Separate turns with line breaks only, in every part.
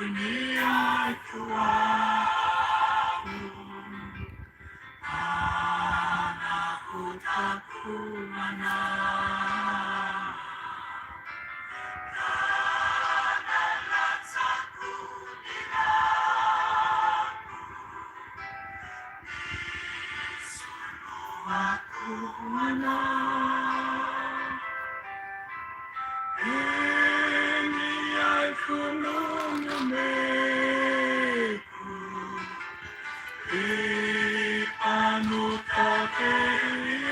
ny aiko aho, Anavotako anah. Ka nalatsako ny rako, Nisoloako anah. Eny aiko no nomeko, Ry mpanota very e.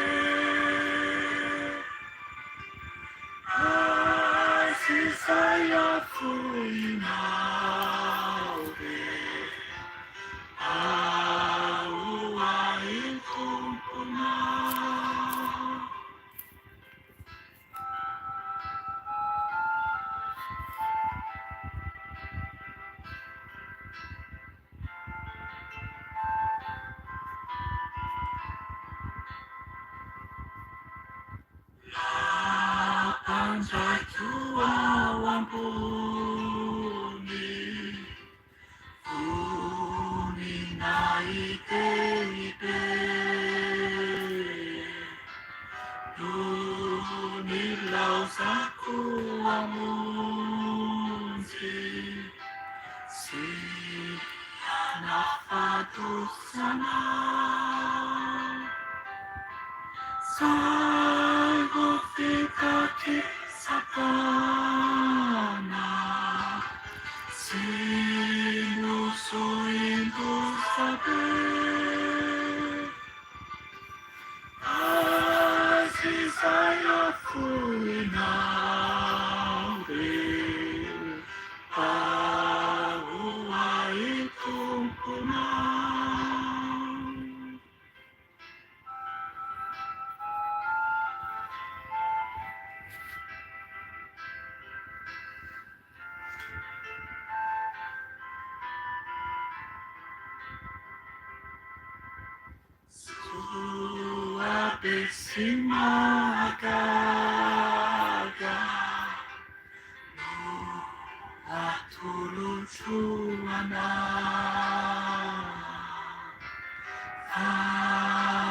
Azy izay afoinao re, Ao ahy Tomponao. Lampanjaiko ao ambony, Voninahi-dehibe. No nilaozako hamonjy sy hanafadosana. Saingo fitak'i Satana sy nosoin-dozabe. Azy izay afoinao re, mba ho ahy Tomponao. Soa be sy mahagaga no atolotro anao.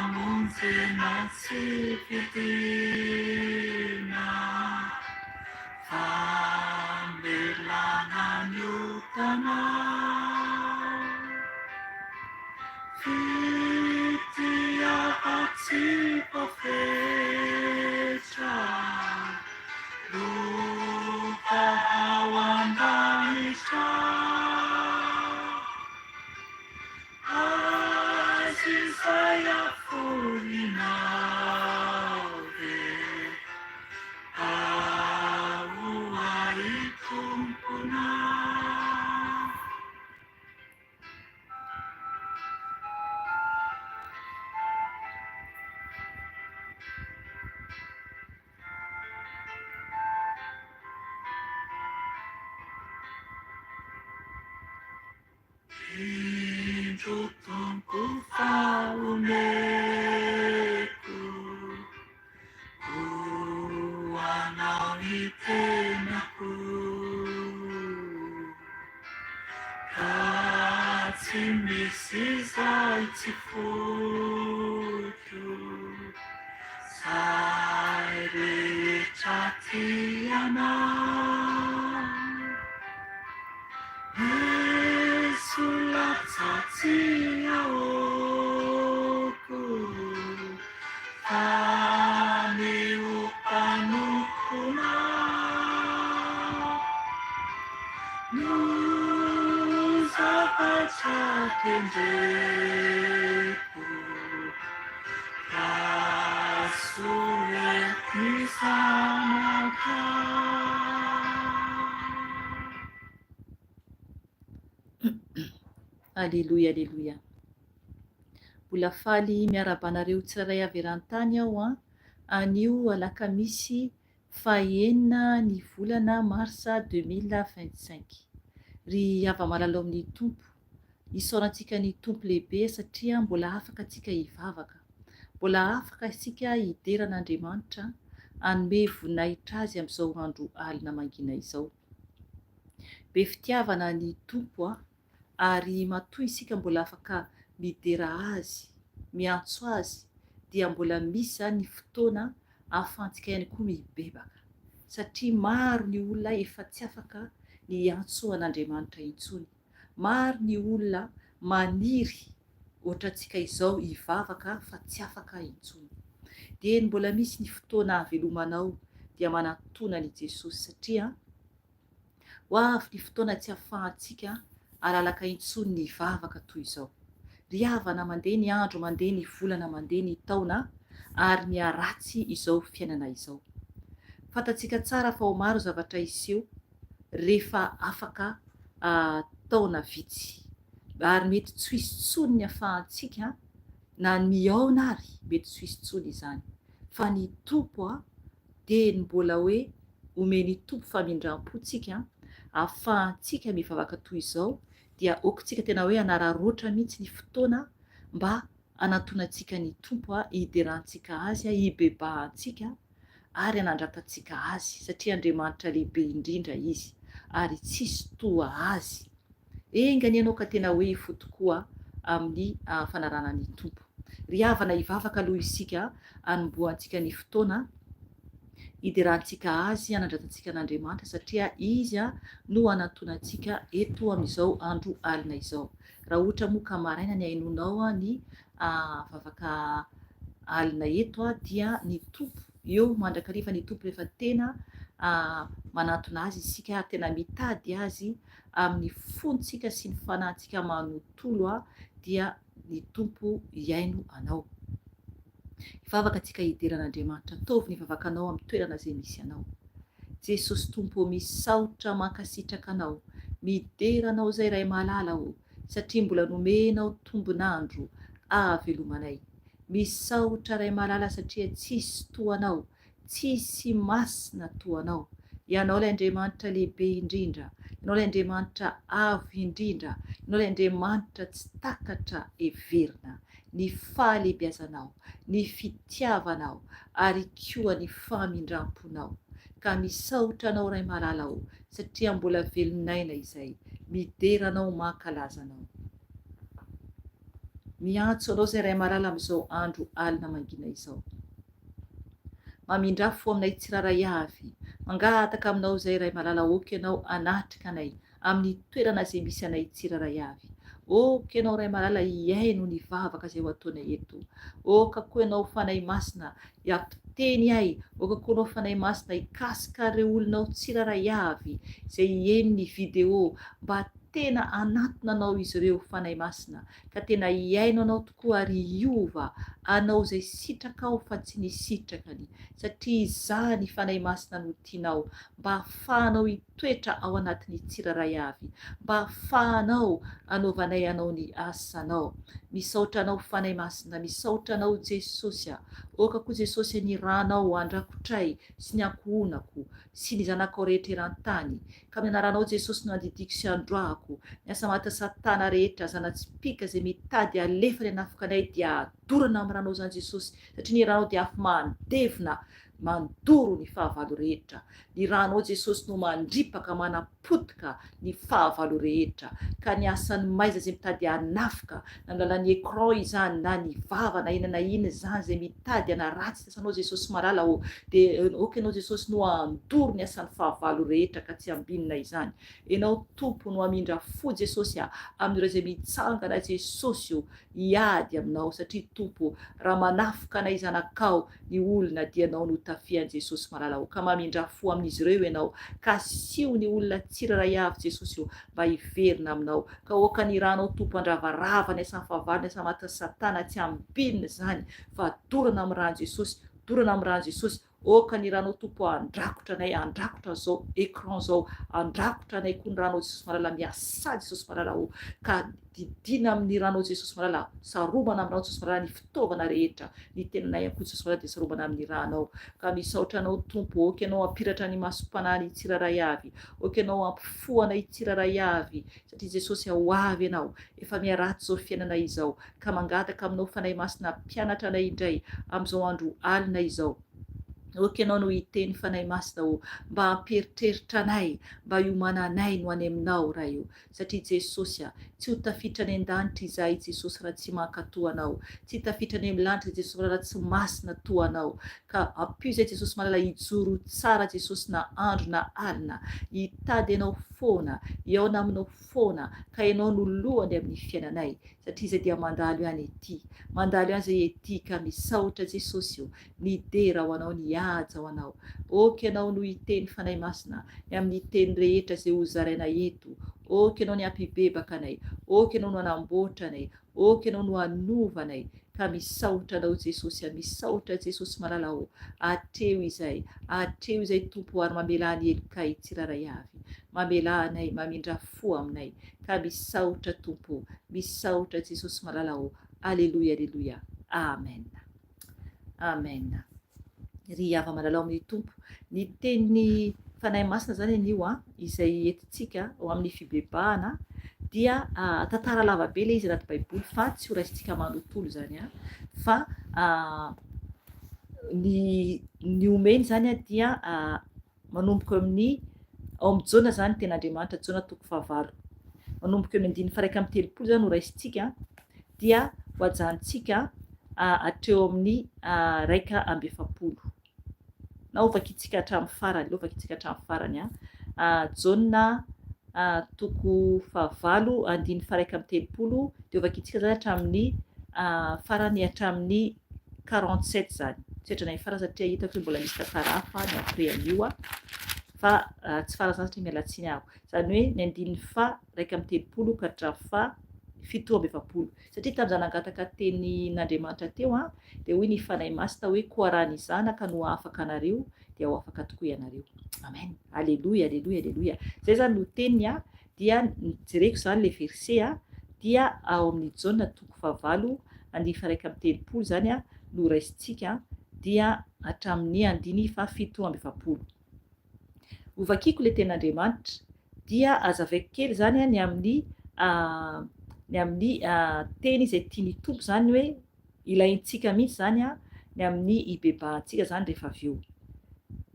Famonjena tsy vidina, famelana ny otanao. Fitiava tsy voafetra, lova ao an-danitra. Azy izay afoinao re, ao ahy Tomponao. Indro Tompo fa omeko ho Anao ny tenako Ka tsy misy izay tsy foiko Zay rehetra tia Anao Yesu latsa tsy ahoako fa ny ho mpanomponao no zavatra kendreko Rasoa ny zanakao.
Aleloia aleloia. Mbola faly miarahaba anareo tsirairay avy eran-tany aho an, anio alakamisy faha-enina ny volana marsa 2025. Ry hava-malala ao amin'ny Tompo, isaorantsika ny Tompo lehibe satria mbola afaka antsika hivavaka. Mbola afaka isika hidera an'Andriamanitra, hanome voninahitra Azy amin'izao andro alina mangina izao. Be fitiavana ny Tompo a, ary matoa isika mbola afaka midera Azy, miantso Azy, dia mbola misy izany ny fotoana ahafahantsika ihany koa mibebaka. Satria maro ny olona efa tsy afaka ny hiantso an'Andriamanitra intsony. Maro ny olona maniry ohatrantsika izao hivavaka fa tsy afaka intsony. Dieny mbola misy ny fotoana ahavelomanao dia manatona an'i Jesosy satria Ho avy ny fotoana tsy ahafahantsika halalaka intsony ny hivavaka toy izao. Ry havana, mandeha ny andro, mandeha ny volana, mandeha ny taona, ary miharatsy izao fiainana izao. Fantatsika tsara fa ho maro zavatra hiseho rehefa afaka taona vitsy, ary mety tsy ho hisy intsony ny ahafahantsika na ny mihaona ary mety tsy ho hisy intsony izany. Fa ny Tompo dia ny mbola hoe omen'i Tompo famindrampo tsika ahafahantsika mivavaka toy izao dia ok tsika tena hoe hanararaotra mihitsy ny fotoana mba hanantonantsika ny Tompo hiderantsika Azy hibebahantsika ary hanandratantsika Azy satria Andriamanitra lehibe indrindra Izy ary tsisy toa Azy. Enga anie ianao ka tena hoe hifoha tokoa amin'ny fanarahana ny Tompo. Ry havana, hivavaka aloha isika hanombohantsika ny fotoana hiderantsika Azy, hanandratantsika an'Andriamanitra satria Izy no hanantonantsika eto amin'izao andro alina izao. Raha ohatra moa ka maraina ny hainoanao ny vavaka alina eto dia ny Tompo eo mandrakariva ny Tompo rehefa tena manantona Azy isika ary tena mitady Azy amin'ny fontsika sy ny fanahintsika manontolo dia ny Tompo hihaino anao. Hivavaka tsika hidera an'Andriamanitra. Ataovy ny vavakanao amin'ny toerana izay misy anao. Jesosy Tompo ô misaotra mankasitraka anao, midera anao izay Ray malala ô satria mbola nomenao tombon'andro ahavelomanay. Misaotra Ray malala satria tsisy toa anao Tsisy masina toa Anao. Ianao ilay Andriamanitra lehibe indrindra, Ianao ilay Andriamanitra avo indrindra, Ianao ilay Andriamanitra tsy takatra heverina. Ny fahalehibiazanao, ny fitiavanao ary koa ny famindram-ponao. Ka misaotra Anao Ray malala o, satria mbola velon'aina izay. Midera Anao mankalaza Anao. Miantso Anao izay Ray malala amin'izao andro alina mangina izao. Mamindrà fo aminay tsirairay avy. Mangataka aminao izay Ray malala ok ianao hanatrika anay amin'ny toerana izay misy anay tsirairay avy. Ok ianao Ray malala hihaino ny vavaka izay ho ataonay eto. Ok koa ianao Fanahy Masina hiampiteny ay, ok koa ianao Fanahy Masina hikasika ireo olonao tsirairay avy izay hihaino ny video mba tena hanatona anao izy ireo Fanahy Masina ka tena hihaino anao tokoa ary hiova anao izay sitrakao fa tsy ny sitrakany, satria izany Fanahy Masina no tianao mba hahafahanao hitoetra ao anatin'ny tsirairay avy, mba hahafahanao hanaovanay anao ny asanao. Misaotra anao Fanahy Masina, misaotra anao Jesosy a! Aoka koa Jesosy ny ranao handrakotray sy ny ankohonako sy ny zanakao rehetra eran-tany, Ka amin'ny anaranao Jesosy no andidiako sy androahako ny asa maty satana rehetra, zana-tsipìka izay mitady alefany hanafika anay dia adorana amin'ny ranao izany Jesosy satria ny ranao dia afo mandevona mandoro ny fahavalo rehetra, ny ranao Jesosy no mandripaka manapotika ny fahavalo rehetra, ka ny asan'ny maizina izay mitady hanafika na amin'ny alalan'ny écran izany na ny vava na inona na inona izany izay mitady hanaratsy ny asanao Jesosy malala ô dia ok ianao Jesosy no handoro ny asan'ny fahavalo rehetra ka tsy ambinina izany ianao Tompo no hamindra fo Jesosy a amin'ireo izay mitsangana Jesosy o hiady aminao satria Tompo raha manafoka anay zanakao ny olona dia ianao no tafihan'i Jesosy malala o ka mamindra fo amin'izy ireo ianao ka asio ny olona tsirairay avy Jesosy o mba hiverina aminao ka oka ny ranao Tompo handravarava ny asan'ny fahavalo ny asa matin'i satana tsy ambinina izany fa dorana amin'ny ran'i Jesosy dorana amin'ny ran'i Jesosy oka ny ranao Tompo handrakotra anay handrakotra an'izao écran zao handrakotra anay koa ny ranao Jesosy malala miasà Jesosy malala o ka didiana amin'ny ranao Jesosy malala saromana amin'ny ranao Jesosy malala ny fitaovana rehetra ny tenanay ihany koa Jesosy malala dia saromana amin'ny ranao ka misaotra anao Tompo ok ianao hampiratra ny masom-panahy ny tsirairay avy Ok ianao hampifoha anay tsirairay avy satria Jesosy ho avy ianao efa miharatsy izao fiainana izao ka mangataka aminao Fanahy Masina hampianatra anay indray amin'izao andro alina izao. Ok ianao no hiteny Fanahy Masina ô, mba hampieritreritra anay, mba hiomananay no any aminao Ray ô, satria Jesosy a, tsy ho tafiditra any an-danitra izahay Jesosy raha tsy mankatò Anao, tsy tafiditra any amin'ny lanitra Jesosy raha tsy masina toa Anao, ka ampio izay Jesosy malala hijoro tsara Jesosy na andro na alina, hitady Anao foana, hihaona aminao foana, ka Ianao no lohany amin'ny fiainanay, satria izay dia mandalo ihany ety, mandalo ihany izay ety, ka misaotra Jesosy ô, Ny dera ho anao, ny haja ho anao. Ok ianao no hiteny Fanahy Masina, ny amin'ny teny rehetra izay ho zaraina eto. Ok ianao ny hampibebaka anay. Ok ianao no hanamboatra anay. Ok ianao no hanova anay. Ka misaotra anao Jesosy a, misaotra Jesosy malala o. Atreho izay, atreho izay Tompo ary mamelà ny helokay tsirairay avy. Mamelà anay, mamindrà fo aminay. Ka misaotra Tompo, misaotra Jesosy malala o. Aleloia, aleloia. Amen. Amen. Ry hava-malalao amin'ny Tompo, ny tenin'ny Fanahy Masina izany anio an, izay entintsika ho amin'ny fibebahana dia tantara lava be ilay izy anaty Baiboly fa tsy ho raisintsika manontolo izany an, fa ny ny omeny izany dia Manomboka eo amin'ny, ao amin'ny Jaona izany ny tenin'Andriamanitra, Jaona toko fahavalo. Manomboka eo amin'ny andininy faha-31 izany no raisintsika, dia ho ajanontsika hatreo amin'ny 41. Na ho vakintsika hatramin'ny farany, aleo vakintsika hatramin'ny farany. Jaona toko fahavalo, andininy faha-31, dia ho vakintsika izany hatramin'ny farany, hatramin'ny 47 izany. Tsy ohatran'ny farany satria hitako hoe mbola misy tantara hafa ny après an'io fa tsy farany izany satria miala tsiny aho. Izany hoe ny andininy faha 31 ka hatramin'ny faha 47. Satria tamin'izaho nangataka tenin'Andriamanitra teo dia hoy ny Fanahy Masina hoe koa raha ny Zanaka no hahafaka anareo dia ho afaka tokoa ianareo. Amen. Aleloia, aleloia, aleloia. Izay izany no teniny Dia jereko izany ilay verset a, dia ao amin'ny Jaona toko fahavalo andiny faha-31 izany no raisintsika dia hatramin'ny andiny faha-47. Hovakiko ilay tenin'Andriamanitra dia hazavaiko kely izany ny amin'ny ny amin'ny teny izay tian'ny Tompo izany hoe Ilaintsika mihitsy izany ny amin'ny hibebahantsika izany rehefa avy eo.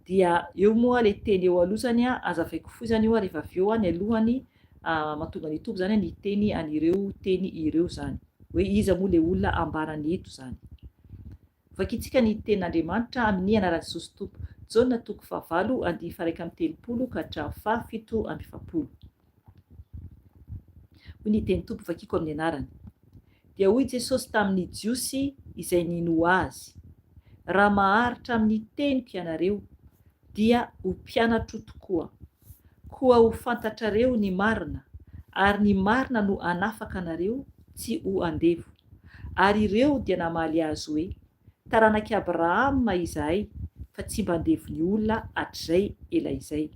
Dia eo moa ilay teny eo aloha izany, azavaiko fohy izany io rehefa avy eo ny alohany mahatonga ny Tompo izany niteny an'ireo teny ireo izany. Hoe iza moa ilay olona ambarany eto izany. Vakintsika ny tenin'Andriamanitra amin'ny anaran'i Jesosy Tompo. Jaona toko fahavalo andininy faha-31 ka hatramin'ny faha-47. Hoy ny teny Tompo vakiko amin'ny anarany. Dia hoy Jesosy tamin'ny Jiosy izay nino Azy, Raha maharitra amin'ny teniko ianareo, dia ho mpianatro tokoa. Koa ho fantatrareo ny marina, ary ny marina no hanafaka anareo tsy ho andevo. Ary ireo dia namaly Azy hoe, Taranak'i Abrahama izahay, fa tsy mba andevon'ny olona hatrizay ela izay.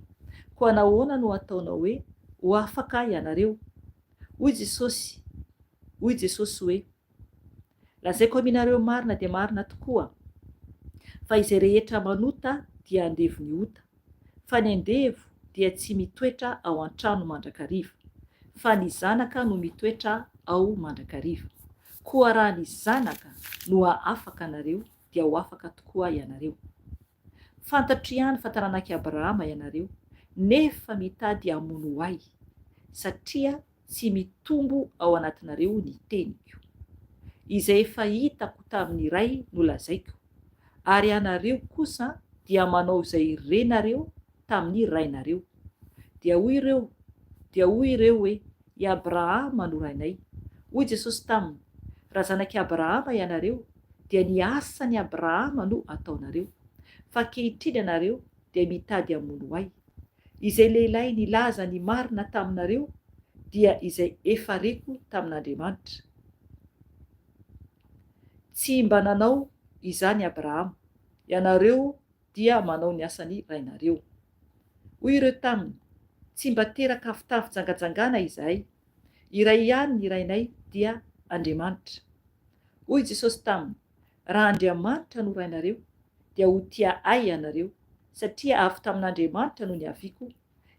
Koa nahoana no ataonao hoe, Ho afaka ianareo? Hoy Jesosy, hoy Jesosy hoe, Lazaiko aminareo marina dia marina tokoa, fa izay rehetra manota dia andevon'ny ota. Fa ny andevo dia tsy mitoetra ao an-trano mandrakariva, fa ny zanaka no mitoetra ao mandrakariva. Koa raha ny Zanaka no hahafaka anareo, dia ho afaka tokoa ianareo. Fantatro ihany fa taranak'i Abrahama ianareo, nefa mitady hamono ahy, satria tsy mitombo ao anatinareo ny teniko. Izay efa hitako tamin'ny Ray no lazaiko, ary ianareo kosa dia manao izay renareo tamin'ny rainareo. Dia hoy ireo, dia hoy ireo hoe, I Abrahama no rainay. Hoy Jesosy taminy, Raha zanak'i Abrahama ianareo, dia ny asan'i Abrahama no ataonareo. Fa ankehitriny ianareo dia mitady hamono ahy. Izay lehilahy nilaza ny marina taminareo dia izay efa reko tamin'Andriamanitra. Tsy mba nanao izany Abrahama. Ianareo dia manao ny asan'ny rainareo. Hoy ireo taminy, Tsy mba teraka avy tamin'ny fijangajangana izahay. Iray ihany ny Rainay, dia Andriamanitra. Hoy Jesosy taminy, Raha Andriamanitra no Rainareo, dia ho tia Ahy ianareo, satria avy tamin'Andriamanitra no niaviako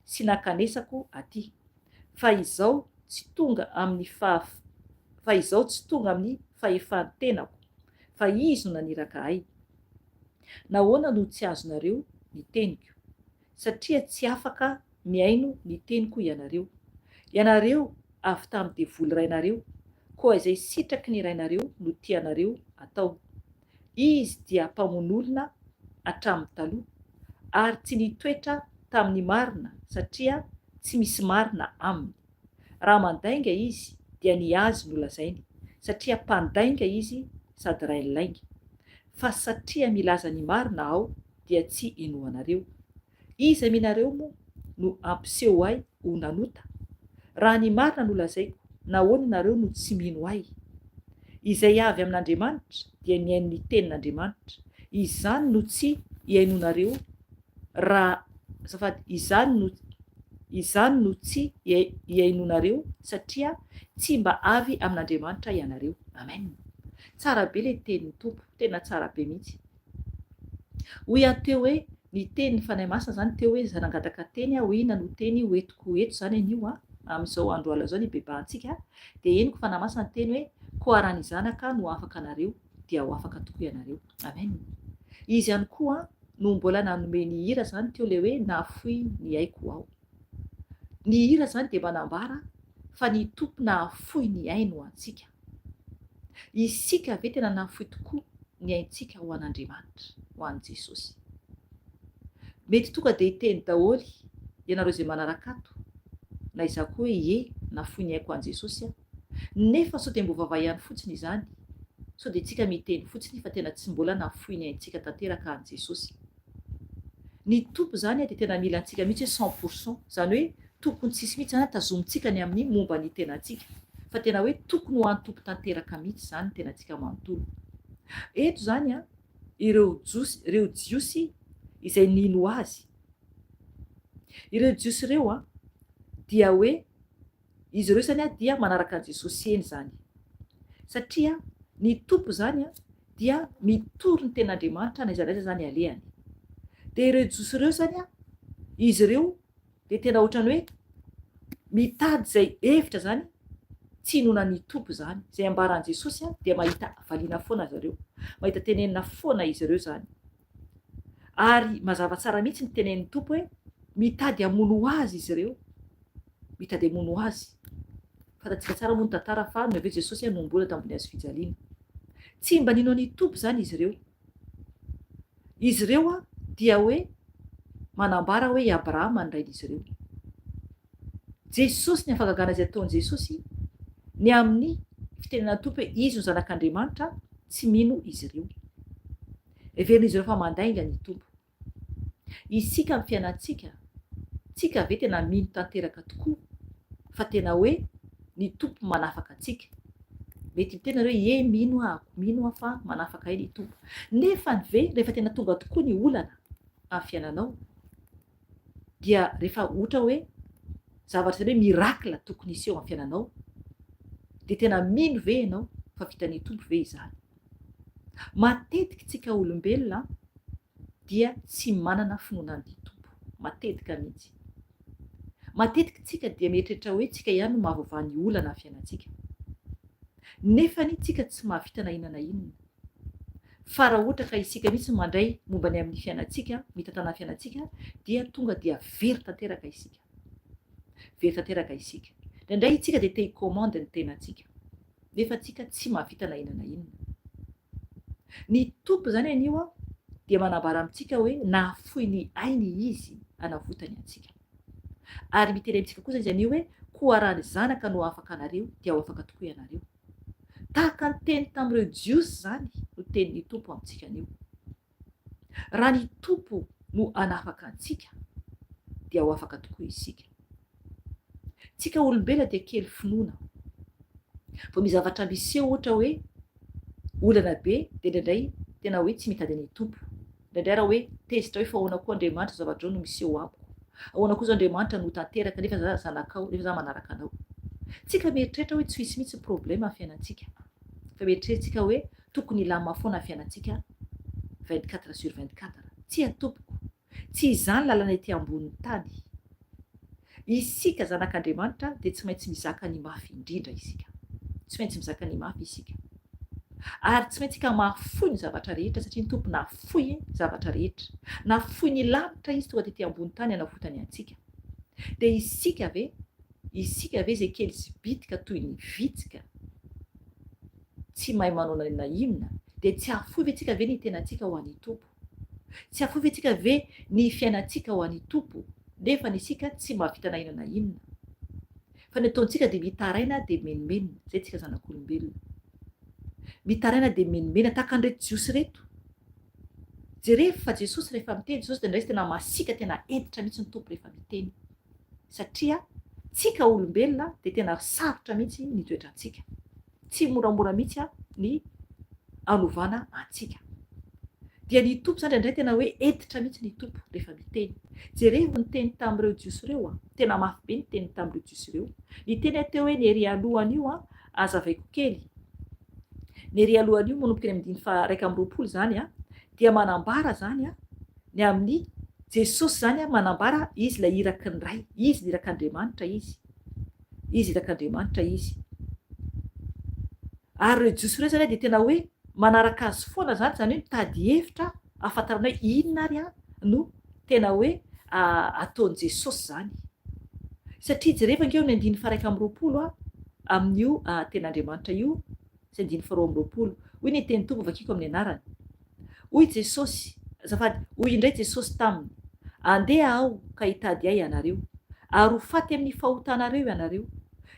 sy nankanesako aty. Fa Izaho tsy tonga amin'ny fa Izaho tsy tonga amin'ny fahefan'ny tenako, fa Izy no naniraka Ahy. Nahoana no tsy azonareo ny teniko? Satria tsy afaka mihaino ny teniko ianareo. Ianareo avy tamin'ny devoly rainareo, koa izay sitraky ny rainareo no tianareo atao. Izy dia mpamono olona hatramin'ny taloha, ary tsy nitoetra tamin'ny marina satria tsy misy marina aminy. Raha mandainga izy dia ny azy no lazainy, satria mpandainga izy sady rain'ny lainga. Fa satria milaza ny marina aho dia tsy inoanareo. Iza aminareo moa no hampiseho ahy ho nanota? Raha ny marina no lazaiko, nahoana ianareo no tsy mino ahy? Izay avy amin'Andriamanitra dia mihaino ny tenin'Andriamanitra. Izany no tsy ihainoanareo raha, azafady, izany no, izany no tsy ihainoanareo satria tsy mba avy amin'Andriamanitra ianareo. Amen. Tsara be ilay tenin'ny Tompo, tena tsara be mihitsy. Hoy aho teo hoe, ny tenin'ny Fanahy Masina izany teo hoe za nangataka teny aho inona no teny ho entiko eto izany anio an, amin'izao andro alina izao nibebahantsika, dia henoko Fanahy Masina niteny hoe, koa raha ny Zanaka no afaka anareo dia ho afaka tokoa ianareo. Amen. Izy ihany koa no mbola nanome ny hira izany teo ilay hoe nahafoy ny aiko aho. Ny hira izany dia manambara fa ny Tompo nahafoy ny ainy ho antsika. Isika ve tena nahafoy tokoa ny aintsika ho an'Andriamanitra, ho an'i Jesosy? Mety tonga dia hiteny daholo ianareo izay manaraka ato, na izaho koa hoe ie, nahafoy ny aiko ho an'i Jesosy aho. Nefa sao dia mbo vava ihany fotsiny izany? Sao dia tsika miteny fotsiny fa tena tsy mbola nahafoy ny aintsika tanteraka an'i Jesosy? Ny Tompo izany dia tena mila antsika mihitsy hoe 100 pour cent, izany hoe tokony tsisy mihitsy izany tazomintsika ny amin'ny momba ny tenantsika, fa tena hoe tokony ho an'ny Tompo tanteraka mihitsy izany ny tenantsika manontolo. Eto izany ireo Josy, ireo Jiosy izay nino Azy. Ireo Jiosy ireo dia hoe Izy ireo izany dia manaraka an'i Jesosy eny izany. Satria ny Tompo izany dia mitory ny tenin'Andriamanitra na aiza na aiza izany alehany. Dia ireo Jiosy ireo izany, izy ireo dia tena ohatran'ny hoe mitady izay hevitra izany tsy hinoana ny Tompo izany. Izay ambaran'i Jesosy dia mahita valiana foana zareo. Mahita tenenina foana izy ireo izany. Ary mazava tsara mihitsy ny tenenin'ny Tompo hoe mitady hamono Azy izy ireo. Mitady hamono Azy. Fantatsika tsara moa ny tantara fa nony avy eo Jesosy nohomboana tambony hazo fijaliana. Tsy mba nino an'i Tompo izany izy ireo. Izy ireo dia hoe manambara hoe i Abrahama ny rain'izy ireo. Jesosy, ny hafagagana izay ataon'i Jesosy, ny amin'ny fitenenan'ny Tompo hoe Izy no Zanak'Andriamanitra, tsy mino izy ireo. Heverin'izy ireo fa mandainga ny Tompo. Isika amin'ny fiainantsika, tsika ve tena mino tanteraka tokoa fa tena hoe ny Tompo manafaka antsika? Mety miteny nareo hoe ie mino aho, mino aho fa manafaka ahy ny Tompo. Nefany ve rehefa tena tonga tokoa ny olana amin'ny fiainanao dia rehefa ohatra hoe zavatra tena hoe miracle tokony hiseho amin'ny fiainanao dia tena mino ve ianao fa vitan'ny Tompo ve izany? Matetika tsika olombelona dia tsy manana finoana an'ity Tompo. Matetika mihitsy. Matetika tsika dia mieritreritra hoe tsika ihany no mahavoavaha ny olana amin'ny fiainantsika. Nefa anie tsika tsy mahavita na inona na inona. Fa raha ohatra ka isika mihitsy no mandray momba ny amin'ny fiainantsika, mitantana ny fiainantsika, dia tonga dia very tanteraka isika. Very tanteraka isika. Indraindray isika dia te hi-commande ny tenantsika. Nefa tsika tsy mahavita na inona na inona. Ny Tompo izany anio dia manambara amintsika hoe nahafoy ny ainy Izy hanavotany antsika. Ary miteny amintsika kosa Izy anio hoe koa raha ny Zanaka no hahafaka anareo dia ho afaka tokoa ianareo. Tahaka ny teny tamin'ireo Jiosy izany no tenin'ny Tompo amintsika anio. Raha ny Tompo no hanafaka antsika dia ho afaka tokoa isika. Tsika olombelona dia kely finoana. Vao misy zavatra miseho ohatra hoe olana be dia indraindray tena hoe tsy mitady ny Tompo. Indraindray raha hoe tezitra hoe fa ahoana koa Andriamanitra izao zavatra izao no miseho amiko. Ahoana koa izao Andriamanitra no tanteraka nefa za zanakao, nefa za manaraka anao. Tsika mieritreritra hoe tsy hisy mihitsy problème amin'ny fiainantsika. Fa mieritreritsika hoe tokony hilamina foana ny fiainantsika 24 sur 24. Tsia tompoko, tsy izany lalana ety ambonin'ny tany. Isika zanak'Andriamanitra dia tsy maintsy mizaka ny mafy indrindra isika. Tsy maintsy mizaka ny mafy isika. Ary tsy maintsy ka mahafoy ny zavatra rehetra satria ny Tompo nahafoy ny zavatra rehetra. Nahafoy ny lanitra Izy tonga tety ambony tany hanavotany antsika. Dia isika ve, isika ve izay kely sy bitika toy ny vitsika, tsy mahay manao na inona na inona, dia tsy hahafoy ve tsika ve ny tenantsika ho an'ny Tompo? Tsy hahafoy ve tsika ve ny fiainantsika ho an'ny Tompo, nefa ny isika tsy mahavita na inona na inona? Fa ny ataontsika dia mitaraina dia mimenomenona, izay tsika zanak'olombelona. Mitaraina dia mimenomenona tahaka an'ireto Jiosy ireto. Jerevo fa Jesosy rehefa miteny, Jesosy dia indraindray tena masiaka, tena hentitra mihitsy ny Tompo rehefa miteny. Satria tsika olombelona dia tena sarotra mihitsy ny toetrantsika. Tsy moramora mihitsy ny anovana antsika. Dia ny Tompo izany indraindray tena hoe hentitra mihitsy ny Tompo rehefa miteny. Jerevo ny teny tamin'ireo Jiosy ireo an! Tena mafy be ny teniny tamin'ireo Jiosy ireo. Ny teny atao hoe ny ery alohan'io an, azavaiko kely. Ny ery alohan'io manomboka eny amin'ny andininy faha 21 izany an, dia manambara izany an, ny amin'ny Jesosy izany an, manambara Izy ilay iraky ny Ray, Izy ny irak'Andriamanitra Izy. Izy irak'Andriamanitra Izy. Ary ireo Jiosy ireo izany dia tena hoe manaraka azy foana izany, izany hoe mitady hevitra ahafantarana hoe inona ary no tena hoe ataon'i Jesosy izany. Satria jereo ange eo amin'ny andininy faha 21 amin'io tenin'Andriamanitra io sy andininy faha 22. Hoy ny tenin'ny Tompo vakiko amin'ny anarany. Hoy Jesosy, azafady, hoy indray Jesosy taminy, Andeha Aho ka hitady Ahy ianareo, ary ho faty amin'ny fahotanareo ianareo.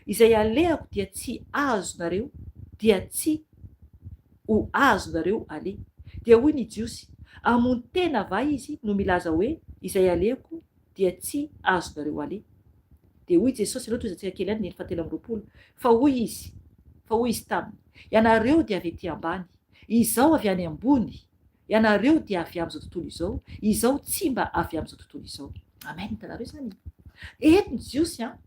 Izay alehako dia tsy azonareo, dia tsy ho azonareo aleha. Dia hoy ny Jiosy, Hamono tena va Izy no milaza hoe, Izay alehako dia tsy azonareo aleha? Dia hoy Jesosy, aleo tohizantsika kely ihany andininy fahatelo amby 20, fa hoy Izy, fa hoy Izy taminy, Ianareo dia avy ety ambany, Izaho avy any ambony, ianareo dia avy amin'izao tontolo izao, izaho tsy mba avy amin'izao tontolo izao. Amen, hitanareo izany? Eto ny Jiosy an,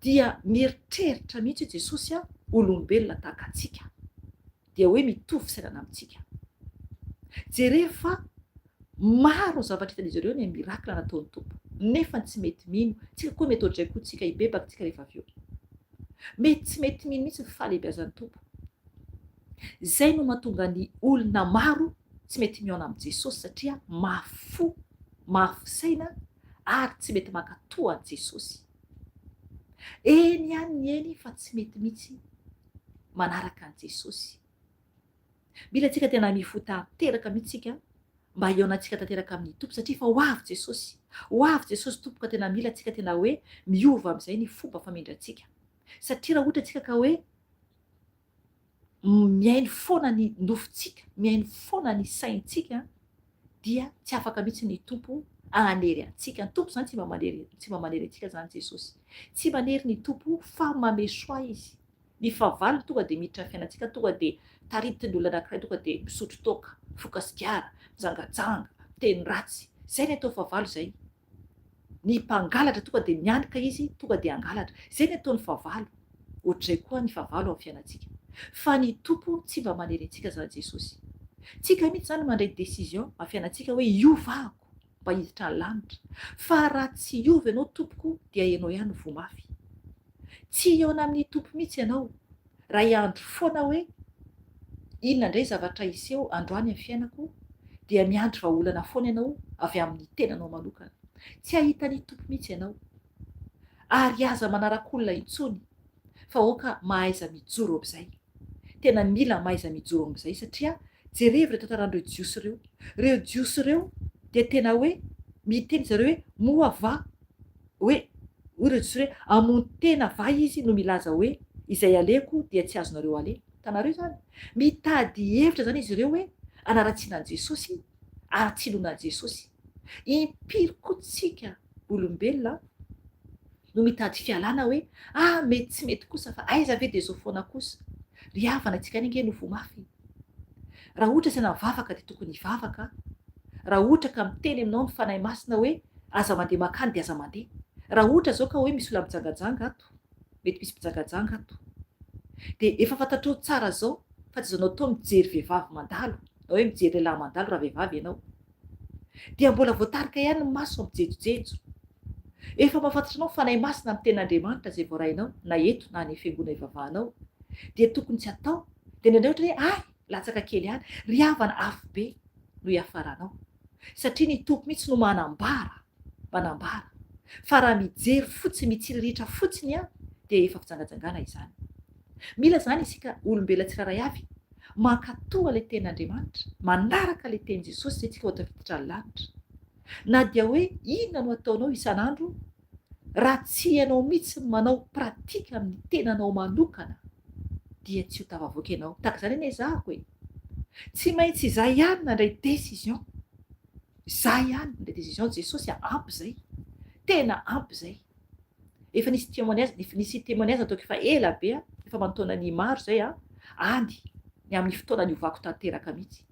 dia mieritreritra mihitsy hoe Jesosy an, olombelona tahaka antsika, dia hoe mitovy fisainana amintsika. Jereo fa maro ny zavatra hitan'izy ireo ny miracle nataon'ny Tompo, nefa tsy mety mino. Tsika koa mety ohatr'izay koa tsika, hibebaka tsika rehefa avy eo. Mety tsy mety mino mihitsy ny fahalehibiazan'ny Tompo. Izay no mahatonga ny olona maro tsy mety mihaona amin'i Jesosy satria mafy fo, mafy saina ary tsy mety mankatò an'i Jesosy. Eny ihany ny eny fa tsy mety mihitsy manaraka an'i Jesosy. Mila antsika tena mifoha tanteraka mihitsy isika mba hihaonantsika tanteraka amin'ny Tompo satria efa ho avy Jesosy. Ho avy Jesosy Tompo ka tena mila antsika tena hoe miova amin'izay ny fomba famindrantsika. Satria raha ohatra antsika ka hoe mihaino foana ny nofontsika, mihaino foana ny saintsika dia tsy afaka mihitsy ny Tompo hanery antsika. Ny Tompo izany tsy mba manery, tsy mba manery antsika izany Jesosy. Tsy manery ny Tompo fa mamehy soa Izy. Ny fahavalony tonga dia miditra ny fiainantsika, tonga dia taritin'ny olona anankiray, tonga dia misotro toaka, mifoka sigara, mijangajanga, miteny ratsy. Izay ny atao fahavalo izay. Ny mpangalatra tonga dia mianoka izy, tonga dia hangalatra. Izay ny ataon'ny fahavalo. Ohatr'izay koa ny fahavalo amin'ny fiainantsika. Fa ny Tompo tsy mba manery antsika izany Jesosy. Tsika mihitsy izany mandray décision amin'ny fiainantsika hoe hiova aho mba hiditra ny lanitra. Fa raha tsy hiova ianao tompoko dia ianao ihany no voa mafy. Tsy hihaona amin'ny Tompo mihitsy ianao raha hiandry foana hoe inona indray zavatra hiseho androany amin'ny fiainako dia miandry vahaolana foana ianao avy amin'ny tenanao manokana. Tsy hahita ny Tompo mihitsy ianao. Ary aza manaraka olona intsony fa aoka mahaiza mijoro amin'izay. Tena mila mahaiza mijoro amin'izay satria jerevo ireo tantaran'ireo Jiosy ireo. Ireo Jiosy ireo dia tena hoe miteny zareo hoe moa va hoe hoy ireo Jiosy ireo hoe hamono tena va izy no milaza hoe izay alehako dia tsy azonareo aleha. Hitanareo izany? Mitady hevitra izany izy ireo hoe hanaratsiana an'i Jesosy, hahatsiloana an'i Jesosy. Impiry koa tsika olombelona no mitady fialana hoe ah mety tsy mety kosa fa aiza ve dia zao foana kosa. Ry havana tsika any ange no voa mafy. Raha ohatra asaina mivavaka dia tokony hivavaka, raha ohatra ka miteny aminao ny Fanahy Masina hoe aza mandeha makany dia aza mandeha. Raha ohatra zao ka hoe misy olona mijangajanga ato, mety misy mpijangajanga ato, dia efa fantatrao tsara zao fa tsy azonao atao mijery vehivavy mandalo na hoe mijery lehilahy mandalo raha vehivavy ianao. Dia mbola voatarika ihany ny maso mijejojejo. Efa mahafantatra anao ny Fanahy Masina amin'ny tenin'Andriamanitra izay voarainao na eto na any fiangonana ivavahanao. Dia tokony tsy atao. Dia indraindray ohatra hoe hay! Latsaka kely ihany. Ry havana, afobe no hiafaranao. Satria ny Tompo mihitsy no manambara, manambara, fa raha mijery fotsiny, mitsiriritra fotsiny an, dia efa fijangajangana izany. Mila izany isika olombelona tsirairay avy mankatoa ilay tenin'Andriamanitra, manaraka ilay tenin'i Jesosy izay tsika ho tafiditra ny lanitra. Na dia hoe inona no ataonao isan'andro, raha tsy ianao mihitsy no manao pratique amin'ny tenanao manokana dia tsy ho tafavoaka ianao. Tahaka izany anie ezahako e! Tsy maintsy izaho ihany nandray décision. Izaho ihany nandray décision, Jesosy a, ampy izay. Tena ampy izay. Efa nisy témoignage, nisy témoignage nataoko efa ela be a, efa aman-taonany maro izay a, any ny amin'ny fotoana niovako tanteraka mihitsy.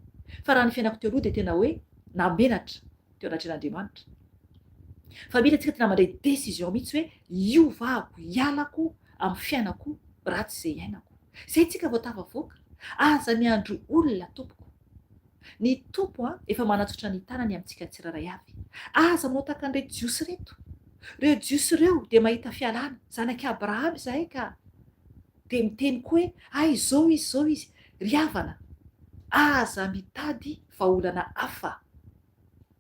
Fa raha ny fiainako teo aloha dia tena hoe namenatra teo anatrehan'Andriamanitra. Fa mila tsika tena mandray décision mihitsy hoe hiovako, hialako amin'ny fiainako ratsy izay iainako. Izay tsika vao tafavoaka. Aza miandry olona tompoko. Ny Tompo an efa manatsotra ny tanany amintsika tsirairay avy. Aza manao tahaka an'ireto Jiosy ireto. Ireo Jiosy ireo dia mahita fialana. Zanak'i Abrahama izahay ka. Dia miteny koa hoe hay izao izy izao izy. Ry havana, aza mitady vahaolana hafa.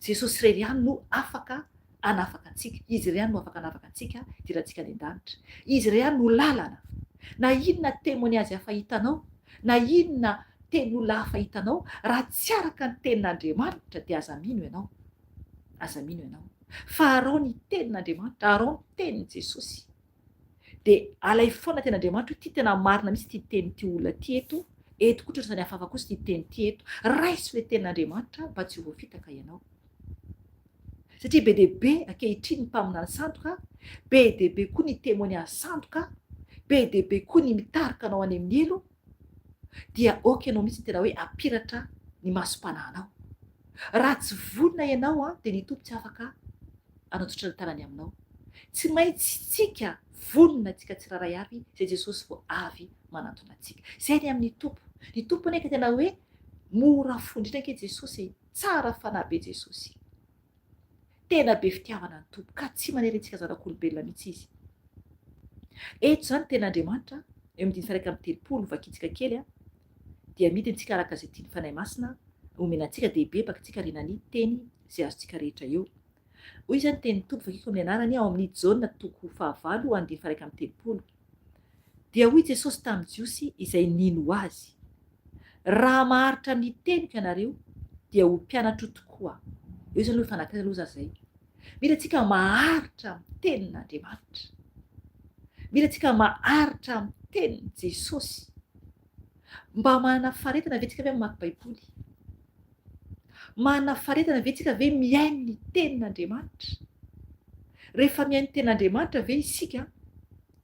Jesosy irery ihany no afaka hanafaka antsika. Izy irery ihany no afaka hanafaka antsika hidirantsika any an-danitra. Izy irery ihany no lalana. Na inona témoignage hafa hitanao, na inona tenin'olona hafa hitanao, raha tsy araka ny tenin'Andriamanitra dia aza mino ianao. Aza mino ianao. Fa araho ny tenin'Andriamanitra, araho ny tenin'i Jesosy. Dia alaivo foana teny Andriamanitra hoe ity tena marina mihitsy ity tenin'ity olona ity eto, eto koa ohatran'izany hafahafa kosa ity teny ity eto. Raiso ilay tenin'Andriamanitra mba tsy ho voafitaka ianao. Satria be dia be ankehitriny ny mpaminany sandoka, be dia be koa ny témoignage sandoka, be dia be koa ny mitarika anao any amin'ny helo, dia ok ianao mihitsy ny tena hoe hampiratra ny masom-panahinao. Raha tsy vonona ianao dia ny Tompo tsy afaka hanatsotra ny tanany aminao. Tsy maintsy tsika vonona tsika tsirairay avy izay Jesosy vao avy manantona antsika. Izay ny amin'ny Tompo. Ny Tompo anie ka tena hoe mora fo indrindra ange Jesosy e. Tsara fanahy be Jesosy. Tena be fitiavana ny Tompo ka tsy manery antsika zanak'olombelona mihitsy Izy. Eto izany tena Andriamanitra, eo amin'ny diny faha 31 vakintsika kely dia midina tsika araka izay tian'ny Fanahy Masina omena antsika dia hibebaka tsika rena ny teny izay azontsika rehetra eo. Hoy izany ny tenin'ny Tompo vakiko amin'ny anarany ao amin'ny Jaona toko fahavalo andininy faha 31. Dia hoy Jesosy tamin'ny Jiosy izay nino Azy, Raha maharitra amin'ny teniko ianareo dia ho mpianatro tokoa. Eo izany aloha fanakaiza aloha za zay. Mila tsika maharitra amin'ny tenin'Andriamanitra. Mila tsika maharitra amin'ny tenin'i Jesosy. Mba manana faharetana ve tsika ve mamaky Baiboly? Manana faharetana ve tsika ve mihaino ny tenin'Andriamanitra? Rehefa mihaino ny tenin'Andriamanitra ve isika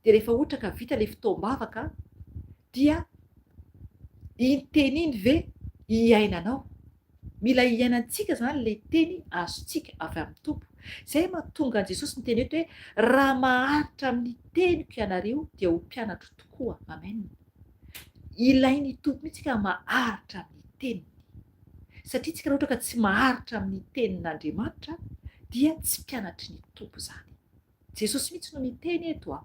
dia rehefa ohatra ka vita ilay fotoam-bavaka dia iny teny iny ve iainanao? Mila iainantsika izany ilay teny azontsika avy amin'ny Tompo. Izay mahatonga an'i Jesosy niteny eto hoe, Raha maharitra amin'ny teniko ianareo dia ho mpianatro tokoa. Amen. Ilain'ny Tompo mihitsy isika maharitra amin'ny teniny. Satria isika raha ohatra ka tsy maharitra amin'ny tenin'Andriamanitra dia tsy mpianatry ny Tompo izany. Jesosy mihitsy no miteny eto a!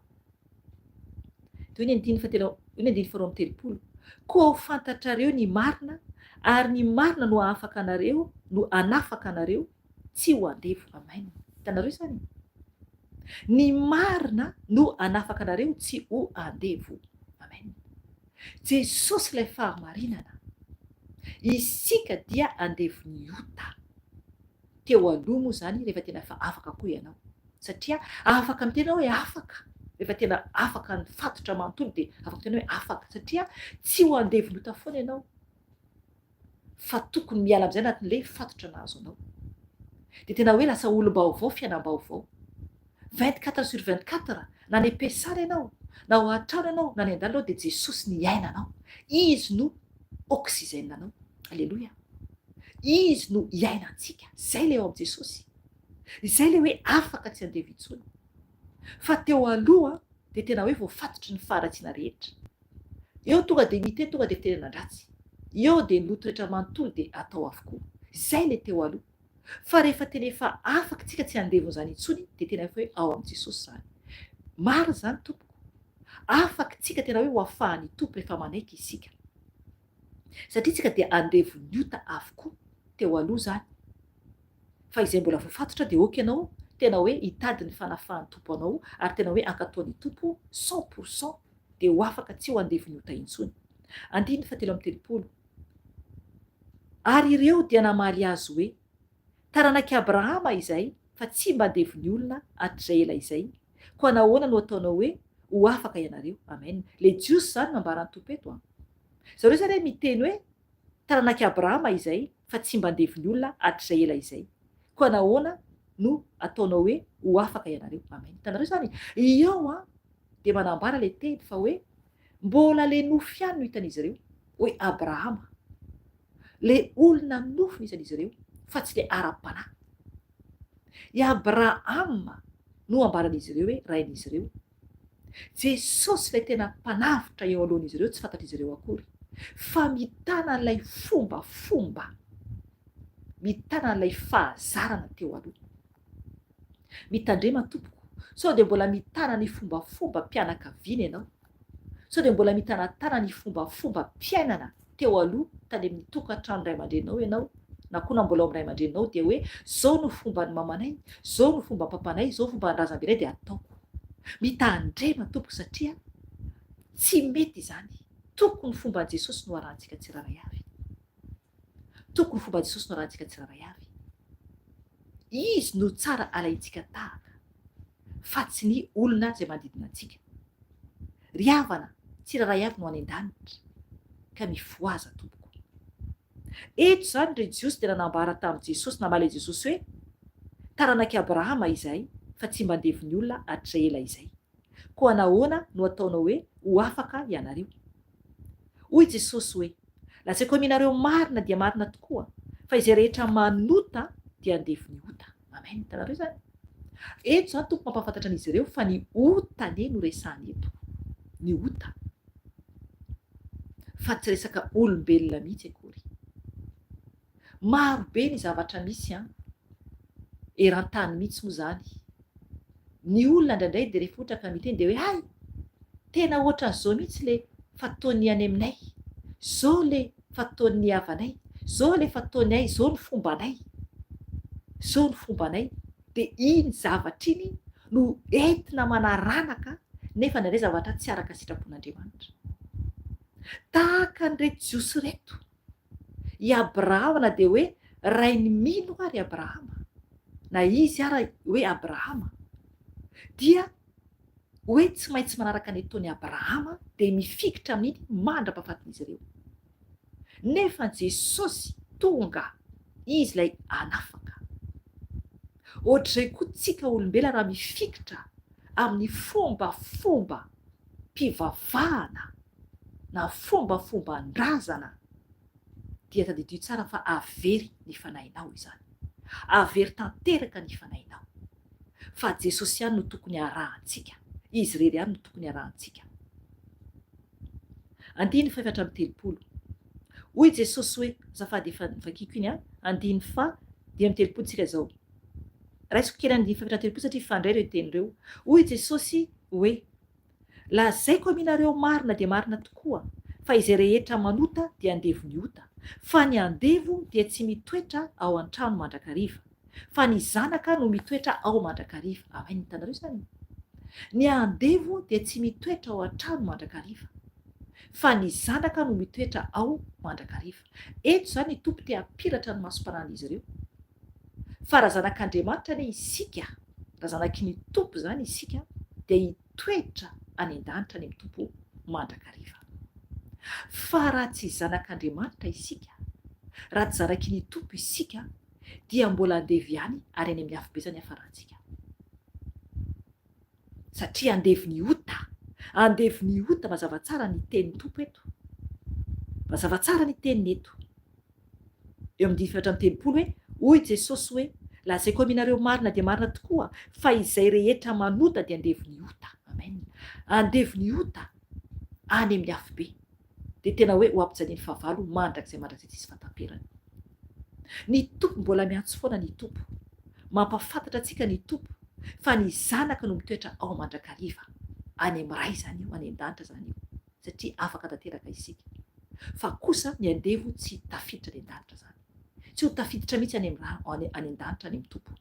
Dia hoy ny andininy fahatelo, hoy ny andininy faharoa 32, Koa ho fantatrareo ny marina, ary ny marina no hahafaka anareo, no hanafaka anareo tsy ho andevo. Amen. Hitanareo izany? Ny marina no hanafaka anareo tsy ho andevo. Amen. Jesosy ilay fahamarinana. Isika dia andevon'ny ota. Teo aloha moa izany rehefa tena efa afaka koa ianao. Satria afaka miteny hoe afaka, rehefa tena afaka ny fatotra manontolo dia afaka miteny hoe afaka. Satria tsy ho andevon'ota foana ianao fa tokony miala amin'izay anatin'ilay fatotra nahazo anao. Dia tena hoe lasa olom-baovao, fiainam-baovao. 24 sur 24, na any am-piasana ianao, na ao an-trano ianao, na any an-dalana ianao dia Jesosy ny iainanao. Izy no oxygène anao. Aleloia. Izy no iainantsika. Izay ilay ao amin'i Jesosy. Izay ilay hoe afaka tsy andevo intsony. Fa teo aloha dia tena hoe voafatotry ny faharatsiana rehetra. Eo tonga dia miteny tonga dia fitenenan-dratsy. Eo dia ny loto rehetra manontolo dia atao avokoa. Izay ilay teo aloha. Fa rehefa tena efa afaka tsika tsy andevon'izany intsony dia tena efa hoe ao amin'i Jesosy izany. Marina izany tompoko. Afaka tsika tena hoe ho afahan'ny Tompo rehefa manaiky isika. Satria tsika dia andevon'ny ota avokoa teo aloha izany. Fa izay mbola voafatotra dia ok ianao tena hoe hitady ny fanafahan'ny Tompo anao ary tena hoe hankatoa ny Tompo 100% dia ho afaka tsy ho andevon'ny ota intsony. Andininy fahatelo amby 30. Ary ireo dia namaly azy hoe, Taranak'i Abrahama izay fa tsy mba andevon'ny olona hatrizay ela izay, koa nahoana no ataonao hoe, Ho afaka ianareo? Amen. Le Jiosy izany no ambaran'ny Tompo eto an. Zareo izany hoe miteny hoe, Taranak'i Abrahama izay fa tsy mba andevon'ny olona hatrizay ela izay, koa nahoana no ataonao hoe, Ho afaka ianareo? Amen. Hitanareo izany? Eo an, dia manambara le teny fa hoe, mbola le nofy ihany no hitan'izy ireo, hoe Abrahama. Le olona nofo no isan'izy ireo fa tsy le ara-panahy. I Abrahama no ambaran'izy ireo hoe rain'izy ireo. Jesosy ilay tena mpanavotra eo alohan'izy ireo tsy fantatr'izy ireo akory fa mitana an'ilay fombafomba, mitana an'ilay fahazarana teo aloha. Mitandrema tompoko sao dia mbola mitana ny fombafombam-pianakaviana ianao, sao dia mbola mitanatana ny fombafombam-piainana teo aloha tany amin'ny tokantranon-dray aman-dreninao ianao na koa na mbola ao amin'ny ray aman-dreninao dia hoe zao no fomban'ny mamanay, zao no fomban-papanay, zao fomban'ny razambenay dia ataoko. Mitandrema tompoko satria tsy mety izany. Tokony fomban'i Jesosy no arahantsika tsirairay avy. Tokony fomba Jesosy no arahantsika tsirairay avy. Izy no tsara alaintsika tahaka fa tsy ny olona izay manodidina antsika. Ry havana, tsirairay avy no any an-danitra ka mifohaza tompoko. Eto izany ry Jiosy dia nanambara tamin'i Jesosy, namaly an'i Jesosy hoe, Taranak'i Abrahama izahay fa tsy mba andevon'ny olona hatrizay ela izay. Koa nahoana no ataonao hoe ho afaka ianareo? Hoy Jesosy hoe, Lazaiko aminareo marina dia marina tokoa, fa izay rehetra manota dia andevon'ny ota. Amen. Hitanareo izany? Eto izany Tompo mampahafantatra an'izy ireo fa ny ota anie no resahany eto. Ny ota. Fa tsy resaka olombelona mihitsy akory. Maro be ny zavatra misy an! Eran-tany mihitsy moa izany. Ny olona indraindray dia rehefa ohatra ka miteny dia hoe hay! Tena ohatran'izao mihitsy le fataon'ny any aminay, izao le fataon'ny havanay, izao le fataon'ny ay, izao ny fombanay, izao ny fombanay. Dia iny zavatra iny no entina manaranaka nefa indraindray zavatra tsy araka sitrapon'Andriamanitra. Tahaka an'ireto Jiosy ireto. I Abrahama na dia hoe rain'ny mino ary Abrahama, na izy ara hoe Abrahama, dia hoe tsy maintsy manaraka ny ataon'i Abrahama dia mifikitra amin'iny mandra-pahafatin'izy ireo. Nefa Jesosy tonga, Izy ilay hanafaka. Ohatr'izay koa tsika olombelona raha mifikitra amin'ny fombafomba mpivavahana na fombafomban-drazana dia tadidio tsara fa avery ny fanahinao izany. Avery tanteraka ny fanahinao. Fa Jesosy ihany no tokony harahantsika. Izy irery ihany no tokony harahantsika. Andininy faha-34. Hoy Jesosy hoe, azafady efa novakiko iny an, andininy faha-35 tsika izao. Raisiko kely andininy faha-34 satria hifandray ireo teny ireo. Hoy Jesosy hoe, Lazaiko aminareo marina dia marina tokoa, fa izay rehetra manota dia andevon'ny ota, fa ny andevo dia tsy mitoetra ao an-trano mandrakariva, fa ny zanaka no mitoetra ao mandrakariva. Amen, hitanareo izany? Ny andevo dia tsy mitoetra ao an-trano mandrakariva, fa ny zanaka no mitoetra ao mandrakariva. Eto izany ny Tompo te hampiratra ny masom-panahin'izy ireo. Fa raha zanak'Andriamanitra anie isika, raha zanaky ny Tompo izany isika, dia hitoetra any an-danitra any amin'ny Tompo mandrakariva. Fa raha tsy zanak'Andriamanitra isika, raha tsy zanaky ny Tompo isika, dia mbola andevo ihany ary any amin'ny afobe izany hiafarantsika. Satria andevon'ny ota, andevon'ny ota, mazava tsara ny tenin'ny Tompo eto. Mazava tsara ny teniny eto. Eo amin'ny andininy faha-34 hoe, Hoy Jesosy hoe, Lazaiko aminareo marina dia marina tokoa fa izay rehetra manota dia andevon'ny ota. Amen. Andevon'ny ota any amin'ny afobe. Dia tena hoe ho ampijalian'ny fahavalo mandrakizay mandrakizay tsisy fahataperany. Ny Tompo mbola miantso foana ny Tompo. Mampahafantatra antsika ny Tompo fa ny Zanaka no mitoetra ao mandrakariva. Any amin'ny Ray izany io, any an-danitra izany io. Satria afaka tanteraka isika. Fa kosa ny andevo tsy tafiditra any an-danitra izany. Tsy ho tafiditra mihitsy any amin'ny any an-danitra any amin'ny Tompo.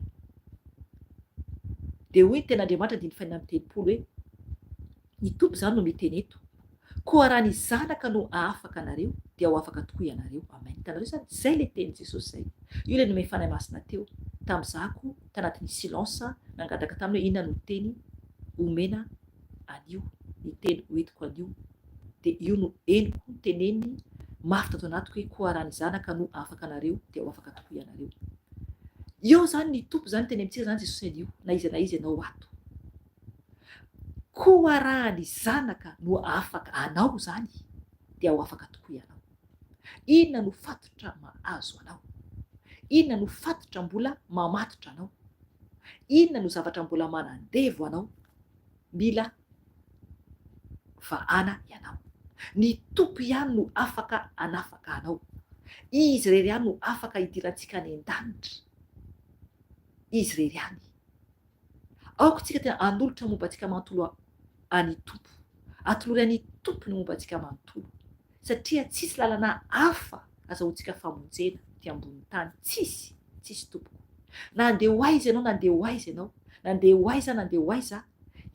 Dia hoy ny tenin'Andriamanitra andininy fahenina amby telopolo hoe, Ny Tompo izany no miteny eto. Koa raha ny Zanaka no hahafaka anareo, dia ho afaka tokoa ianareo. Amen. Hitanareo izany? Izay ilay tenin'i Jesosy izay. Io ilay nomen'ny Fanahy Masina teo, tamin'izahako tanatin'ny silence, nangataka taminy hoe inona no teny omena anio, ny teny hoentiko anio. Dia io no henoko teneniny mafy tato anatiko hoe koa raha ny Zanaka no hahafaka anareo, dia ho afaka tokoa ianareo. Eo izany ny Tompo izany miteny amintsika izany Jesosy anio, na iza na iza ianao ato. Koa raha ny Zanaka no afaka anao izany dia ho afaka tokoa ianao. Inona no fatotra mahazo anao? Inona no fatotra mbola mamatotra anao? Inona no zavatra mbola manandevo anao? Mila vahana ianao. Ny Tompo ihany no afaka hanafaka anao. Izy irery ihany no afaka hidirantsika any an-danitra. Izy irery ihany. Aoka isika tena hanolotra momba antsika manontolo an'i Tompo. Atolory an'i Tompo ny momba antsika manontolo. Satria tsisy lalana hafa azahoantsika famonjena ety ambonin'ny tany. Tsisy. Tsisy tompoko. Na handeha ho aiza ianao na handeha ho aiza ianao, na handeha ho aiza na handeha ho aiza,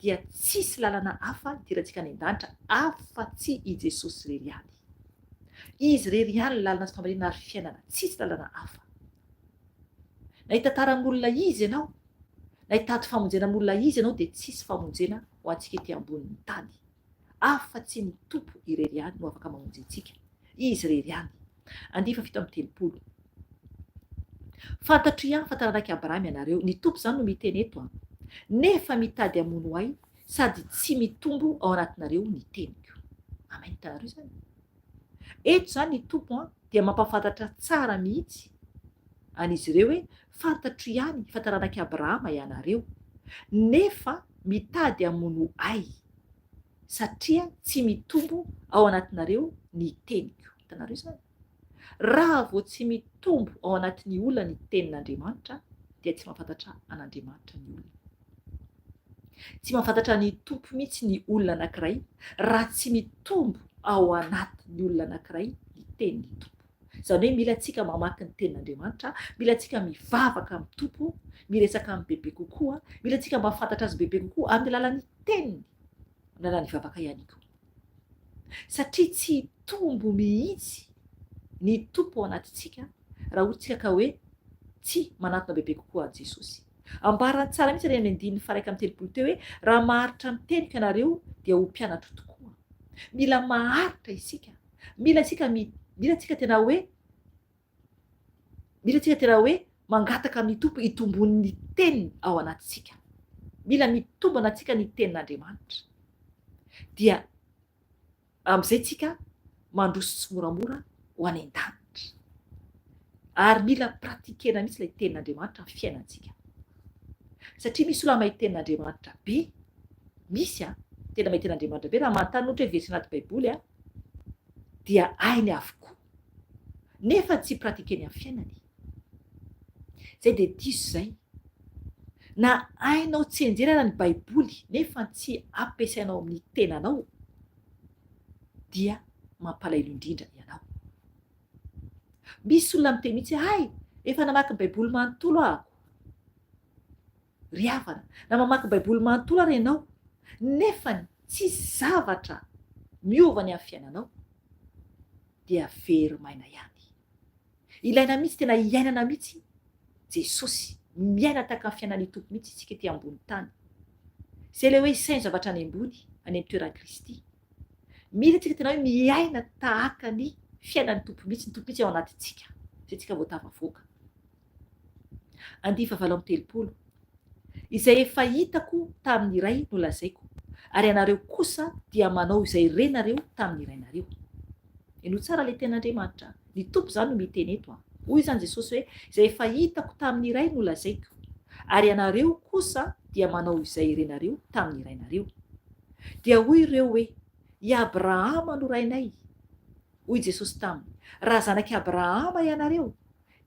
dia tsisy lalana hafa hidirantsika any an-danitra afa-tsy i Jesosy irery ihany. Izy irery ihany ny lalana sy fahamarinana ary fiainana. Tsisy lalana hafa. Na hitantara amin'olona iza ianao, na hitady famonjena amin'olona iza ianao dia tsisy famonjena ho antsika ety ambonin'ny tany. Afa-tsy ny Tompo irery ihany no afaka mamonjy antsika. Izy irery ihany. Andiany faha-37. Fantatro ihany fa taranak'i Abrahama ianareo. Ny Tompo izany no miteny eto an. Nefa mitady hamono ahy sady tsy mitombo ao anatinareo ny teniko. Amen. Hitanareo izany? Eto izany ny Tompo dia mampahafantatra tsara mihitsy an'izy ireo hoe, Fantatro ihany fa taranak'i Abrahama ianareo, nefa mitady hamono Ahy, satria tsy mitombo ao anatinareo ny teniko. Hitanareo izany? Raha vao tsy mitombo ao anatin'ny olona ny tenin'Andriamanitra, dia tsy mahafantatra an'Andriamanitra ny olona. Tsy mahafantatra ny Tompo mihitsy ny olona anankiray raha tsy mitombo ao anatin'ny olona anankiray ny tenin'ny Tompo. Izany hoe mila antsika mamaky ny tenin'Andriamanitra, mila antsika mivavaka amin'ny Tompo, miresaka aminy bebe kokoa, mila antsika mahafantatra Azy bebe kokoa amin'ny alalan'ny teniny, amin'ny alalan'ny vavaka ihany koa. Satria tsy hitombo mihitsy ny Tompo ao anatintsika raha ohatra isika ka hoe tsy manatona bebe kokoa an'i Jesosy. Ambarany tsara mihitsy any amin'ny andininy faha-31 teo hoe, Raha maharitra ny teniko ianareo, dia ho mpianatro tokoa. Mila maharitra isika. Mila isika mila isika tena hoe mila isika tena hoe mangataka amin'ny Tompo hitomboan'ny teniny ao anatintsika. Mila mitombo anatintsika ny tenin'Andriamanitra. Dia Amin'izay tsika mandroso tsimoramora ho any an-danitra. Ary mila pratiquer-na mihitsy ilay tenin'Andriamanitra amin'ny fiainantsika. Satria misy olona mahay tenin'Andriamanitra be, misy an, tena mahay tenin'Andriamanitra be, raha manontany ohatra hoe verset anaty baiboly an, dia hainy avokoa. Nefa tsy pratiquer-ny amin'ny fiainany. Izay dia diso izay. Na hainao tsianjery ara ny baiboly nefa tsy ampiasainao amin'ny tenanao dia mampalahelo indrindra ianao. Misy olona miteny mihitsy hoe hay efa namaky ny baiboly manontolo ahako. Ry havana, na mamaky baiboly manontolo ara ianao nefa tsisy zavatra miova ny amin'ny fiainanao dia very maina ihany. Ilaina mihitsy, tena iainana mihitsy Jesosy. Miaina tahaka ny fiainan'ny Tompo mihitsy isika ety ambony tany. Izay ilay hoe isaino zavatra any ambony, any amin'ny toeran'i Kristy. Mila isika tena hoe miaina tahaka ny fiainan'ny Tompo mihitsy, ny Tompo mihitsy ao anatintsika, izay tsika vao tafavoaka. Andiany fahavalo amby telopolo. Izay efa hitako tamin'ny Ray no lazaiko, ary ianareo kosa dia manao izay renareo tamin'ny rainareo. Henoy tsara ilay tenin'Andriamanitra. Ny Tompo izany no miteny eto an. Hoy izany Jesosy hoe, Izay efa hitako tamin'ny Ray no lazaiko, ary ianareo kosa dia manao izay renareo tamin'ny rainareo. Dia hoy ireo hoe, I Abrahama no rainay. Hoy Jesosy taminy, Raha zanak'i Abrahama ianareo,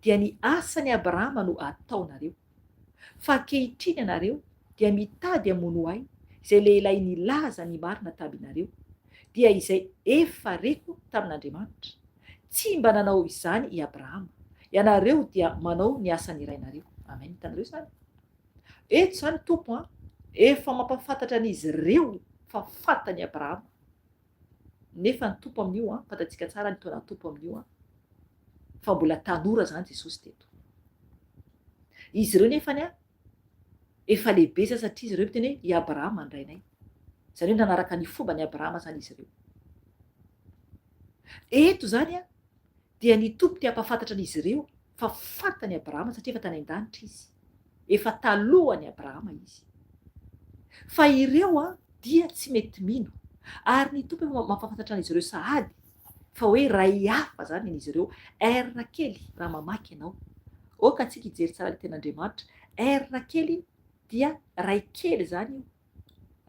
dia ny asan'i Abrahama no ataonareo. Fa ankehitriny ianareo dia mitady hamono ahy, izay lehilahy nilaza ny marina taminareo. dia izay efa reko tamin'Andriamanitra. Tsy mba nanao izany i Abrahama. Ianareo dia manao ny asan'ny rainareo. Amen. Hitanareo izany? Eto izany Tompo an, efa mampahafantatra an'izy ireo fa fantany Abrahama. Nefa ny Tompo amin'io an, fantatsika tsara ny taonan'ny Tompo amin'io an, fa mbola tanora izany Jesosy teto. Izy ireo nefany an, efa lehibe izany satria izy ireo miteny hoe i Abrahama ny rainay. Izany hoe nanaraka ny fomban'i Abrahama izany izy ireo. Eto izany an, dia ny Tompo te hampahafantatra an'izy ireo fa fantany Abrahama satria efa tany an-danitra izy. Efa talohan'i Abrahama izy. Fa ireo an, dia tsy mety mino. Ary ny Tompo efa mampahafantatra an'izy ireo sahady fa hoe ray hafa izany an'izy ireo. R kely raha mamaky ianao. Aoka antsika hijery tsara ny tenin'Andriamanitra. R kely dia ray kely izany io.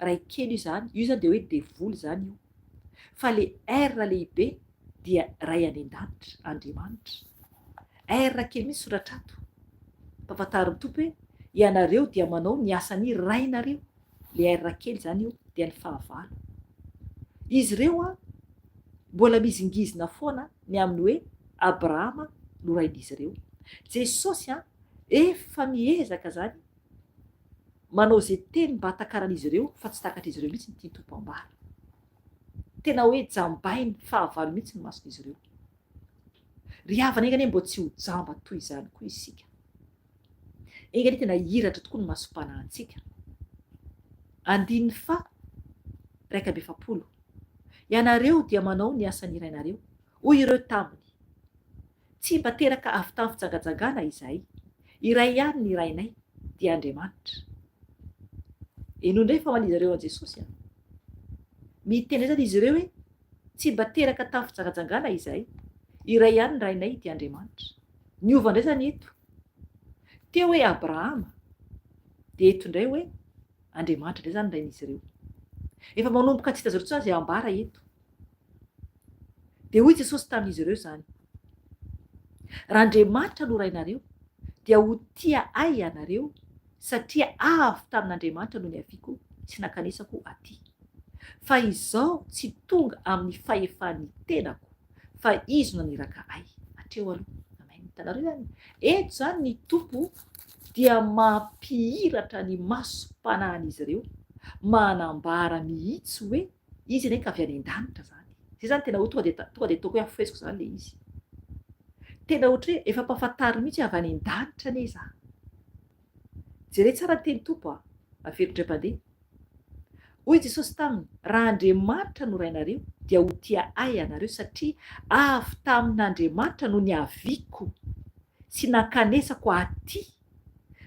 Ray kely io izany. Io izany dia hoe devoly izany io. Fa le R lehibe dia Ray any an-danitra, Andriamanitra. R kely mihitsy soratra ato. Ampahafantarin'ny Tompo hoe ianareo dia manao ny asan'ny rainareo. Le R kely izany io dia ny fahavalo. Izy ireo an, mbola mihizingizina foana ny amin'ny hoe Abrahama no rain'izy ireo. Jesosy an, efa miezaka izany manao izay teny mba hatakaran'izy ireo fa tsy takatr'izy ireo mihitsy ny tian'ny Tompo ambara. Tena hoe jambain'ny fahavalo mihitsy ny mason'izy ireo. Ry havana enga anie mbo tsy ho jamba toy izany koa isika. Enga anie tena hihiratra tokoa ny masom-panahintsika. Andininy faha 41. Ianareo dia manao ny asan'ny rainareo, hoy ireo taminy. Tsy mba teraka avy tamin'ny fijangajangana izahay. Iray ihany ny Rainay, dia Andriamanitra. Henoy indray fa man'izy ireo an'i Jesosy an! Miteny indray izany izy ireo hoe, Tsy mba teraka tamin'ny fijangajangana izahay. Iray ihany ny Rainay, dia Andriamanitra. Niova indray izany eto. Teo hoe Abrahama, dia eto indray hoe Andriamanitra indray izany ny rain'izy ireo. Efa manomboka tsy hitan'izy ireo intsony izay ambara eto. Dia hoy Jesosy tamin'izy ireo izany, Raha Andriamanitra no Rainareo, dia ho tia Ahy ianareo, satria avy tamin'Andriamanitra no niaviako sy nankanesako aty. Fa izaho tsy tonga amin'ny fahefan'ny tenako, fa Izy no naniraka Ahy. Hatreo aloha. Amen. Hitanareo izany? Eto izany ny Tompo dia mampihiratra ny masom-panahin'izy ireo, manambara mihitsy hoe Izy anie ka avy any an-danitra zany. Zay zany tena hoe tonga dia tonga dia ataoko hoe afoheziko zany le izy. Tena ohatry hoe efa ampahafantariny mihitsy hoe avy any an-danitra anie za. Jereo tsara ny teny Tompo a! Averiko indray mpandeha. Hoy Jesosy taminy, Raha Andriamanitra no Rainareo, dia ho tia Ahy ianareo, satria avy tamin'Andriamanitra no niaviako sy nankanesako aty.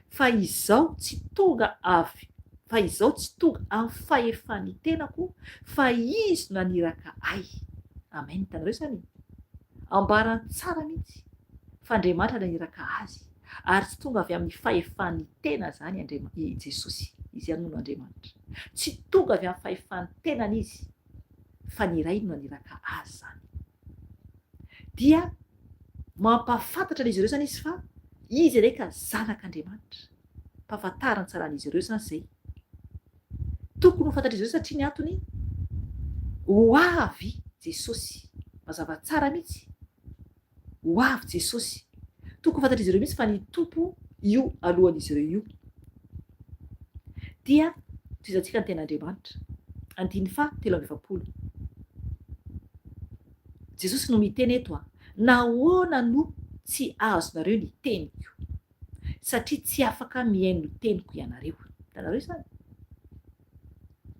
Fa izaho tsy tonga avy, fa izaho tsy tonga amin'ny fahefan'ny tenako, fa Izy no naniraka ahy. Amen. Hitanareo izany? Ambarany tsara mihitsy fa Andriamanitra naniraka Azy, ary tsy tonga avy amin'ny fahefan'ny tena izany Andriama-, i Jesosy. Izy ihany moa no Andriamanitra. Tsy tonga avy amin'ny fahefan'ny tenany Izy, fa ny Ray no naniraka Azy izany. Dia mampahafantatra an'izy ireo izany izy fa izy anie ka zanak'Andriamanitra. Mpahafantariny tsara an'izy ireo izany izay. Tokony ho fantatr'izy ireo satria ny antony ho avy Jesosy. Mazava tsara mihitsy. Ho avy Jesosy. Tokony ho fantatr'izy ireo mihitsy fa ny Tompo io alohan'izy ireo io. Dia tohizantsika ny tenin'Andriamanitra. Andininy faha 43. Jesosy no miteny eto a! Nahoana no tsy azonareo ny teniko? Satria tsy afaka mihaino ny teniko ianareo. Hitanareo izany?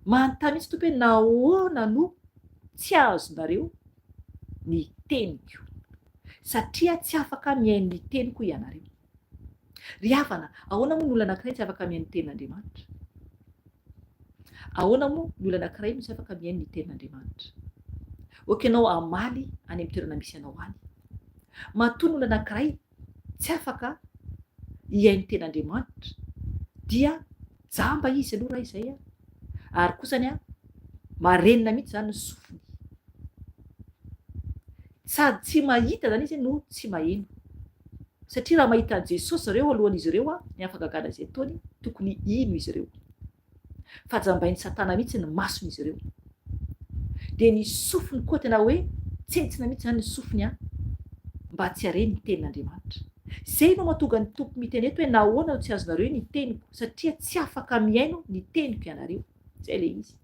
Manontany mihitsy Tompo hoe nahoana no tsy azonareo ny teniko? Satria tsy afaka mihaino ny teniko ianareo. Ry havana, ahoana moa ny olona anankiray tsy afaka mihaino ny tenin'Andriamanitra? Ahoana moa ny olona anankiray no tsy afaka mihaino ny tenin'Andriamanitra? Ok ianao hamaly any amin'ny toerana misy anao any. Matoa ny olona anankiray tsy afaka hihaino tenin'Andriamanitra dia jamba izy aloha raha izay an, ary kosany an, marenina mihitsy izany ny sofiny. Sady tsy mahita izany izy no tsy maheno. Satria raha mahita an'i Jesosy zareo alohan'izy ireo an, ny hafagagana izay ataony, tokony hino izy ireo. Fa jambain'i Satana mihitsy ny mason'izy ireo. Dia ny sofiny koa tena hoe tsentsina mihitsy izany ny sofiny an, mba tsy hare ny tenin'Andriamanitra. Izay no mahatonga ny Tompo miteny eto hoe nahoana no tsy azonareo ny teniko, satria tsy afaka mihaino ny teniko ianareo. Izay ilay izy.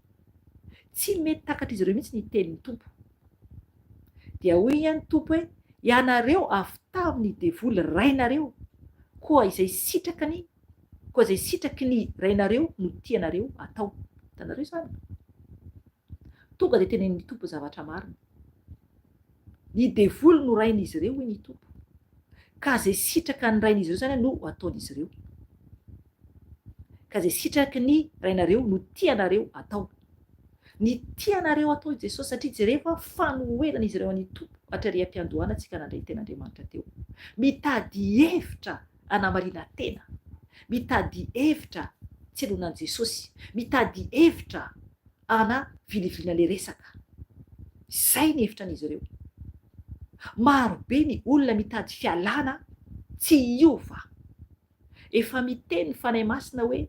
Tsy mety takatr'izy ireo mihitsy ny tenin'ny Tompo. Dia hoy ihany ny Tompo hoe, Ianareo avy tamin'ny devoly rainareo, koa izay sitraka ny koa izay sitraky ny rainareo no tianareo atao. Hitanareo izany? Tonga dia tenenin'ny Tompo zavatra marina. Ny devoly no rain'izy ireo, hoy ny Tompo. Ka izay sitraka ny rain'izy ireo izany no ataon'izy ireo. Ka izay sitraky ny rainareo no tianareo atao. Ny tianareo atao i Jesosy satria jereo fa fanoheran'izy ireo an'i Tompo hatrary am-piandohana tsika nandray ny ten'Andriamanitra teo. Mitady hevitra hanamarina tena. Mitady hevitra tsy hinoana an'i Jesosy. Mitady hevitra ana viliviliana le resaka. Izay ny hevitra an'izy ireo. Maro be ny olona mitady fialana tsy hiova. Efa miteny ny Fanahy Masina hoe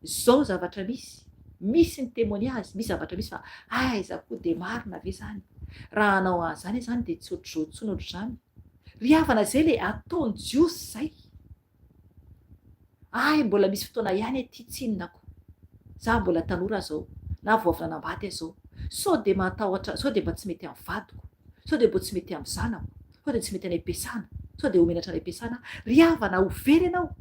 zao zavatra misy, misy ny témoignage, misy zavatra misy fa aiza koa dia marina ve zany? Raha hanao an'izany aho zany dia tsy ohatr'izao intsony ohatr'izany. Ry havana zay le ataon'ny Jiosy zay. Hay mbola misy fotoana ihany aty tsinona ko. Za mbola tanora zao, na vao avy nanambady aho zao. Sao dia mahatahotra, sao dia mba tsy mety amin'ny vadiko, sao dia mbo tsy mety amin'ny zanako, sao dia tsy mety any am-piasana, sao dia ho menatra any am-piasana aho. Ry havana, ho very ianao.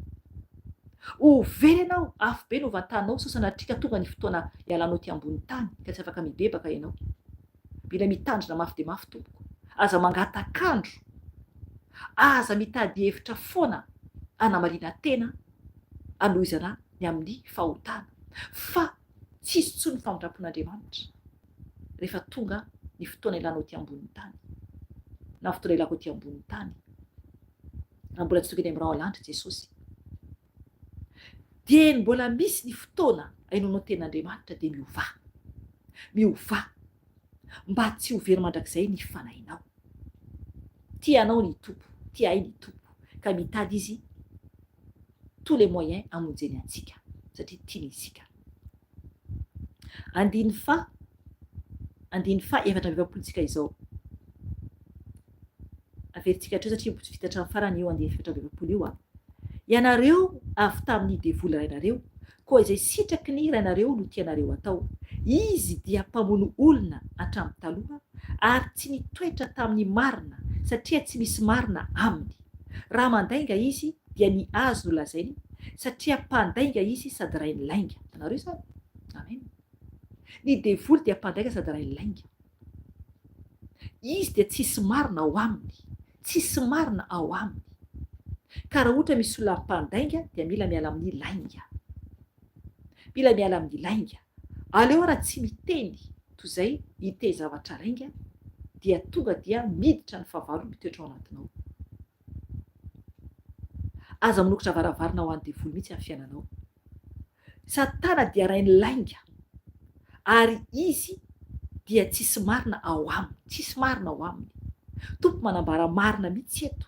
Ho very ianao, afobe no vantanao sao sanatria ka tonga ny fotoana hialanao ety ambony tany ka tsy afaka mibebaka ianao. Mila mitandrina mafy dia mafy tompoko. Aza mangatak'andro. Aza mitady hevitra foana hanamarina tena hanohizana ny amin'ny fahotana. Fa tsisy intsony ny famindrampon'Andriamanitra rehefa tonga ny fotoana ilanao ety ambonin'ny tany. Na fotoana ilako ety ambonin'ny tany. Raha mbola tsy tonga eny amin'ny rahona lanitra Jesosy. Dieny mbola misy ny fotoana hainoanao tenin'Andriamanitra dia miovà. Miovà. Mba tsy ho very mandrakizay ny fanahinao. Tia anao ny Tompo, tia ahy ny Tompo, ka mitady Izy tous les moyens hamonjeny antsika, satria tiany isika. Andininy faha, andininy faha 44 tsika izao. Averintsika hatreo satria mbola tsy vita hatramin'ny farany io andininy 44 io a. Ianareo avy tamin'ny devoly rainareo, koa izay sitraky ny rainareo no tianareo atao. Izy dia mpamono olona hatramin'ny taloha ary tsy nitoetra tamin'ny marina satria tsy misy marina aminy. Raha mandainga izy dia ny azy no lazainy satria mpandainga izy sady rain'ny lainga. Hitanareo izany? Amen. Ny devoly dia mpandainga sady rain'ny lainga. Izy dia tsisy marina ao aminy. Tsisy marina ao aminy. Ka raha ohatra misy olona mpandainga dia mila miala amin'ny lainga. Mila miala amin'ny lainga. Aleo raha tsy miteny toy izay hiteny zavatra lainga dia tonga dia miditra ny fahavalo mitoetra ao anatinao. Aza manokatra varavarana ho an'ny devoly mihitsy amin'ny fiainanao. Satana dia rain'ny lainga ary izy dia tsisy marina ao aminy, tsisy marina ao aminy. Tompo manambara marina mihitsy eto.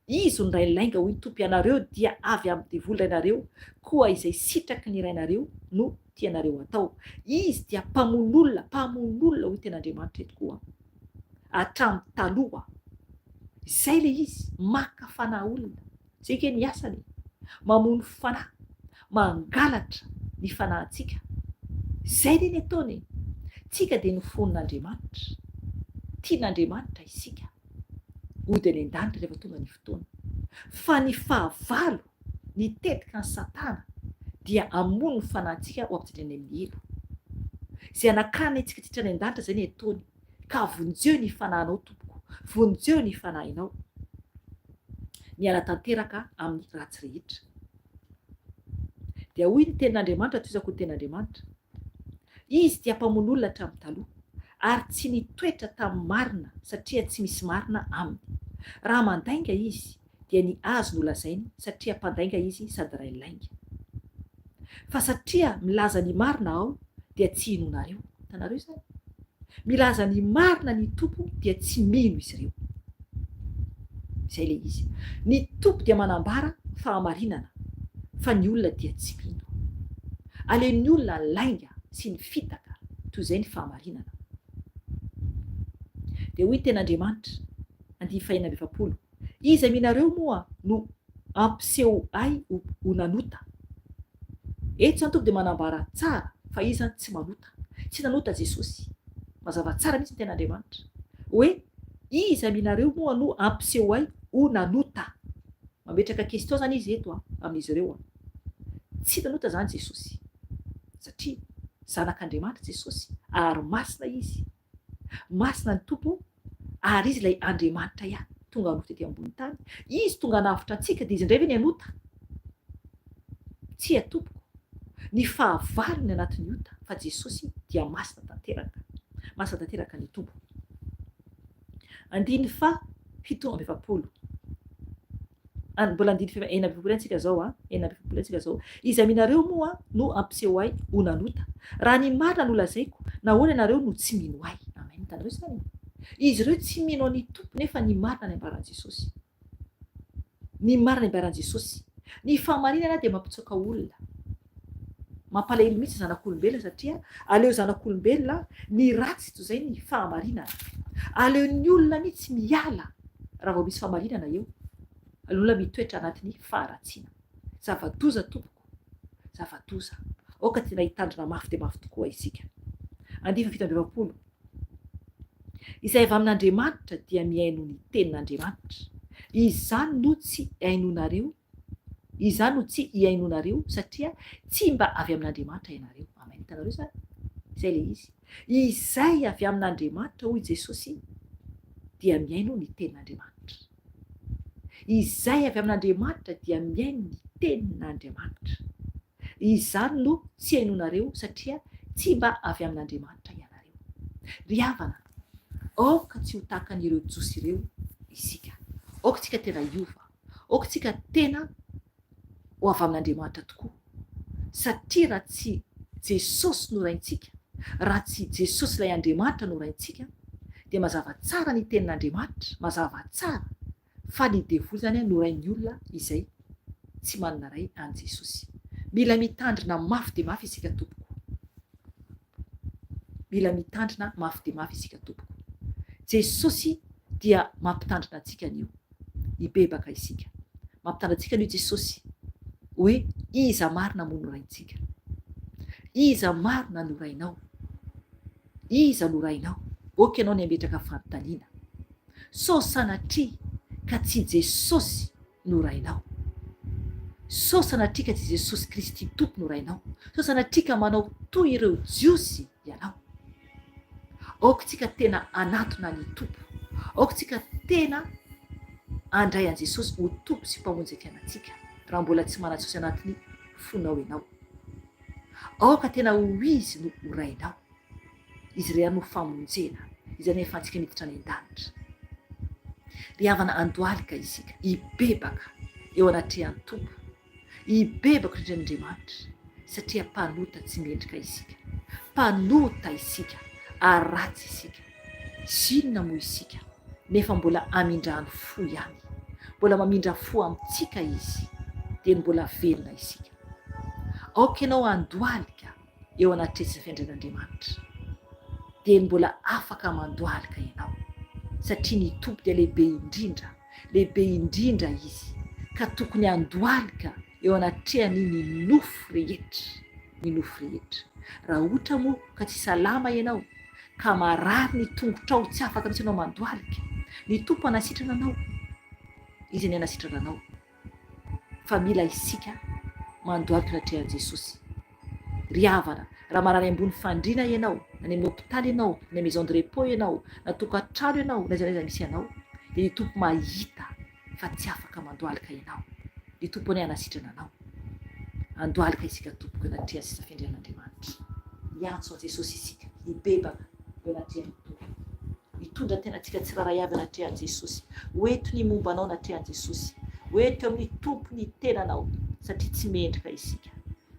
Izy no rain'ny lainga hoy ny Tompo, ianareo dia avy amin'ny devoly rainareo, koa izay sitraky ny rainareo no tianareo atao. Izy dia mpamono olona, mpamono olona hoy ten'Andriamanitra eto koa. Hatramin'ny taloha. Izay ilay izy, maka fanahy olona. Izay ange ny asany e! Mamono fanahy, mangalatra ny fanahintsika. Izay anie ny ataony e! Tsika dia noforon'Andriamanitra. Tian'Andriamanitra isika. Hody any an-danitra rehefa tonga ny fotoana. Fa ny fahavalo, ny tetika an'i Satana dia hamono ny fanahintsika ho ampijaliana any amin'ny helo. Izay hanakana antsika tsy hiditra any an-danitra izay ny ataony. Ka vonjeo ny fanahinao tompoko, vonjeo ny fanahinao. Miala tanteraka amin'ny ratsy rehetra. Dia hoy ny tenin'Andriamanitra, tohizako ny tenin'Andriamanitra, Izy dia mpamono olona hatramin'ny taloha, ary tsy nitoetra tamin'ny marina satria tsy misy marina aminy. Raha mandainga izy, dia ny azy no lazainy satria mpandainga izy sady rain'ny lainga. Fa satria milaza ny marina aho dia tsy inoanareo. Hitanareo izany? Milaza ny marina ny Tompo dia tsy mino izy ireo. Izay ilay izy. Ny Tompo dia manambara fahamarinana fa ny olona dia tsy mino. Aleon'ny olona ny lainga sy ny fitaka toy izay ny fahamarinana. Dia hoy ny tenin'Andriamanitra, andininy faha-46, Iza aminareo moa no hampiseho ahy ho nanota? Eto izany Tompo dia manambara tsara fa izy izany tsy manota. Tsy nanota Jesosy. Mazava tsara mihitsy ny tenin'Andriamanitra. Hoe, Iza aminareo moa no hampiseho ahy ho nanota? Mametraka question izany izy eto amin'izy ireo. Tsy nanota izany Jesosy. Satria Zanak'Andriamanitra Jesosy ary masina Izy. Masina ny Tompo ary Izy ilay Andriamanitra ihany tonga nofo tety ambony tany. Izy tonga hanavotra antsika dia Izy indray ve ny hanota? Tsia tompoko. Ny fahavalo ny anatin'ny ota fa Jesosy dia masina tanteraka. Masina tanteraka ny Tompo. Andininy faha 47. An, mbola andininy faha 46 ihany tsika zao an, 46 ihany tsika zao. Iza aminareo moa no hampiseho ahy ho nanota? Raha ny marina no lazaiko, nahoana ianareo no tsy mino ahy? Amen. Hitanareo izany? Izy ireo tsy mino an'i Tompo nefa ny marina ny ambaran'i Jesosy. Ny marina ambaran'i Jesosy. Ny fahamarinana dia mampitsoaka olona. Mampalahelo mihitsy ny zanak'olombelona satria aleo zanak'olombelona ny ratsy toy izay ny fahamarinana. Aleon'ny olona mihitsy miala raha vao misy fahamarinana eo. Aleon'ny olona mitoetra anatin'ny faharatsiana. Zava-doza tompoko. Zava-doza. Aoka tena hitandrina mafy dia mafy tokoa isika. Andiany 47. Izay avy amin'Andriamanitra dia mihaino ny tenin'Andriamanitra. Izany no tsy hainoanareo Izany no tsy hihainoanareo satria tsy mba avy amin'Andriamanitra ianareo. Amen. Hitanareo izany? Izay ilay izy. Izay avy amin'Andriamanitra, hoy Jesosy, dia mihaino ny tenin'Andriamanitra. Izay avy amin'Andriamanitra dia mihaino ny tenin'Andriamanitra. Izany no tsy hainoanareo satria tsy mba avy amin'Andriamanitra ianareo. Ry havana, aoka tsy ho tahaka an'ireo Jiosy ireo isika. Aoka isika tena hiova. Aoka isika tena ho avy amin'Andriamanitra tokoa. Satria raha tsy Jesosy no Raintsika, raha tsy Jesosy ilay Andriamanitra no Raintsika, dia mazava tsara ny tenin'Andriamanitra, mazava tsara Fa ny devoly zany no rain'ny olona izay tsy manana ray an'i Jesosy. Mila mitandrina mafy dia mafy isika tompoko. Mila mitandrina mafy dia mafy isika tompoko. Jesosy dia mampitandrina antsika anio. Hibebaka isika. Mampitandrina antsika anio Jesosy hoe iza marina moa no raintsika? Iza marina no rainao? Iza no rainao? Ok ianao ny hametraka fanontaniana. Sao sanatria ka tsy Jesosy no Rainao? Sao sanatria ka tsy Jesosy Kristy Tompo no Rainao? Sao sanatria ka manao toy ireo Jiosy ianao? Aoka tsika tena hanatona ny Tompo. Aoka tsika tena handray an'i Jesosy ho Tompo sy Mpamonjy ny fiainantsika, raha mbola tsy manana Jesosy anatin'ny fonao ianao. Aoka tena ho Izy no ho Rainao. Izy irery no famonjena, izay anefantsika miditra any an-danitra. Ry havana andohalika isika, hibebaka eo anatrehan'ny Tompo, hibebaka eo anatrehan'Andriamanitra, satria mpanota tsy mendrika isika. Mpanota isika ary ratsy isika. Zinona moa isika, nefa mbola amindrany fo ihany. Mbola mamindra fo amintsika Izy, dia ny mbola velona isika. Aoka ianao handohalika eo anatrehan'ny fiandrian'Andriamanitra, dia mbola afaka mandohalika ianao, satria ny Tompo dia lehibe indrindra, lehibe indrindra Izy, ka tokony handohalika eo anatrehany ny nofo rehetra, ny nofo rehetra. Raha ohatra moa ka tsy salama ianao, ka marary ny tongotrao, tsy afaka mihitsy ianao mandohalika, ny Tompo hanasitrana anao, Izy anie hanasitrana anao. fa mila isika mandohalika anatrehan'i Jesosy. Ry havana, raha marary ambony fandriana ianao, na any amin'ny hopitaly ianao, na any maison de repos ianao, na tokantrano ianao, na aiza na aiza misy anao, dia ny Tompo mahita fa tsy afaka mandohalika ianao. Ny Tompo anie hanasitrana anao. Andohalika isika tompoko eo anatrehan'ny sisa fiandrianan'Andriamanitra. Hiantso an'i Jesosy isika, hibebaka eo anatrehan'ny Tompo. Hitondra ny tenantsika tsirairay avy anatrehan'i Jesosy. Ho eto ny momba anao anatrehan'i Jesosy. Ho eto amin'ny Tompo ny tenanao satria tsy mendrika isika.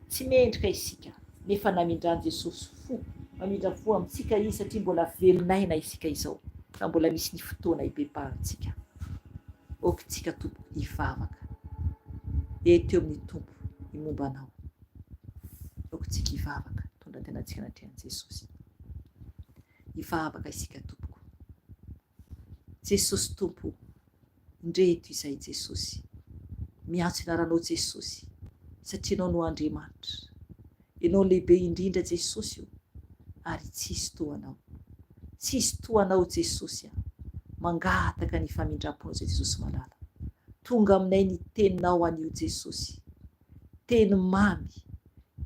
Tsy mendrika isika nefa namindran'i Jesosy fo. Mamindra fo amintsika Izy satria mbola velon'aina isika izao ka mbola misy ny fotoana hibebahantsika. Aoka isika Tompo hivavaka. Eto eo amin'ny Tompo ny momba anao. Aoka isika hivavaka. Hitondra ny tenantsika anatrehan'i Jesosy. Hivavaka isika tompoko. Jesosy Tompo o! Indreto izay Jesosy. Miantso anaranao Jesosy satria Ianao no Andriamanitra. Ianao no lehibe indrindra Jesosy o! Ary tsisy toa Anao. Tsisy toa Anao Jesosy a! Mangataka ny famindram-ponao izay Jesosy malala. Tonga aminay ny teninao anio Jesosy. Teny mamy,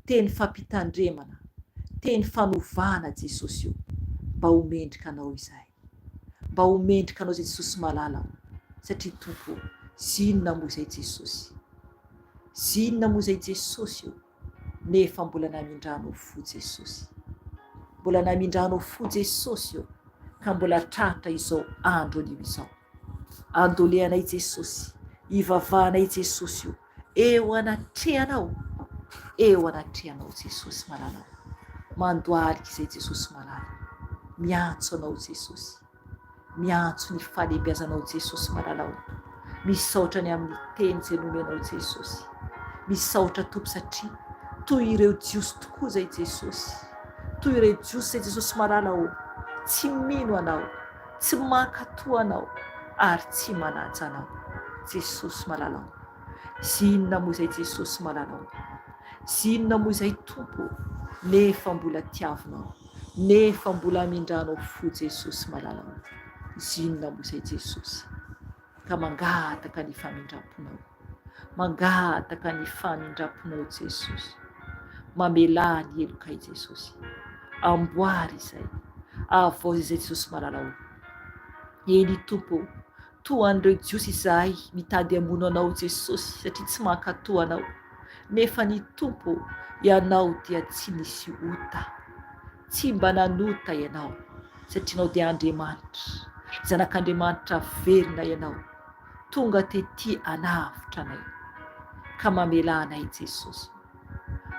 teny fampitandremana, teny fanovana Jesosy o! Mba ho mendrika Anao izahay. Mba ho mendrika Anao izay Jesosy malala o! Satria Tompo o, zinona moa izay Jesosy? Zinona moa izay Jesosy o! Nefa mbola namindranao fo Jesosy. Mbola namindranao fo Jesosy o! Ka mbola tratra izao andro anio izao. Andoleanay Jesosy, ivavahanay Jesosy o! Eo anatrehanao, eo anatrehanao Jesosy malala o! Mandohalika izay Jesosy malala, miantso Anao Jesosy, miantso ny fahalehibiazanao Jesosy malala o! Misaotra ny amin'ny teny izay nomenao Jesosy, misaotra Tompo satria toy ireo Jiosy tokoa izay Jesosy, toy ireo Jiosy izay Jesosy malala o! Tsy mino Anao, tsy mankatò Anao ary tsy manaja Anao. Jesosy malala o! Zinona moa izay Jesosy malala o! Zinona moa izay Tompo o! Nefa mbola tiavinao, nefa mbola amindranao fo Jesosy malala o! Zinona moa izay Jesosy ka mangataka ny famindram-ponao. Mangataka ny famindram-ponao Jesosy. Mamelà ny helokay Jesosy. Amboary izay. Avaozy izay Jesosy malala o. Eny Tompo o, toa an'ireo Jiosy izahay mitady hamono Anao Jesosy satria tsy mankatò Anao. Nefa ny Tompo o, Ianao dia tsy nisy ota. Tsy mba nanota Ianao satria Ianao dia Andriamanitra. Zanak'Andriamanitra velona Ianao. Tonga tety hanavotra anay. Ka mamelà anay Jesosy.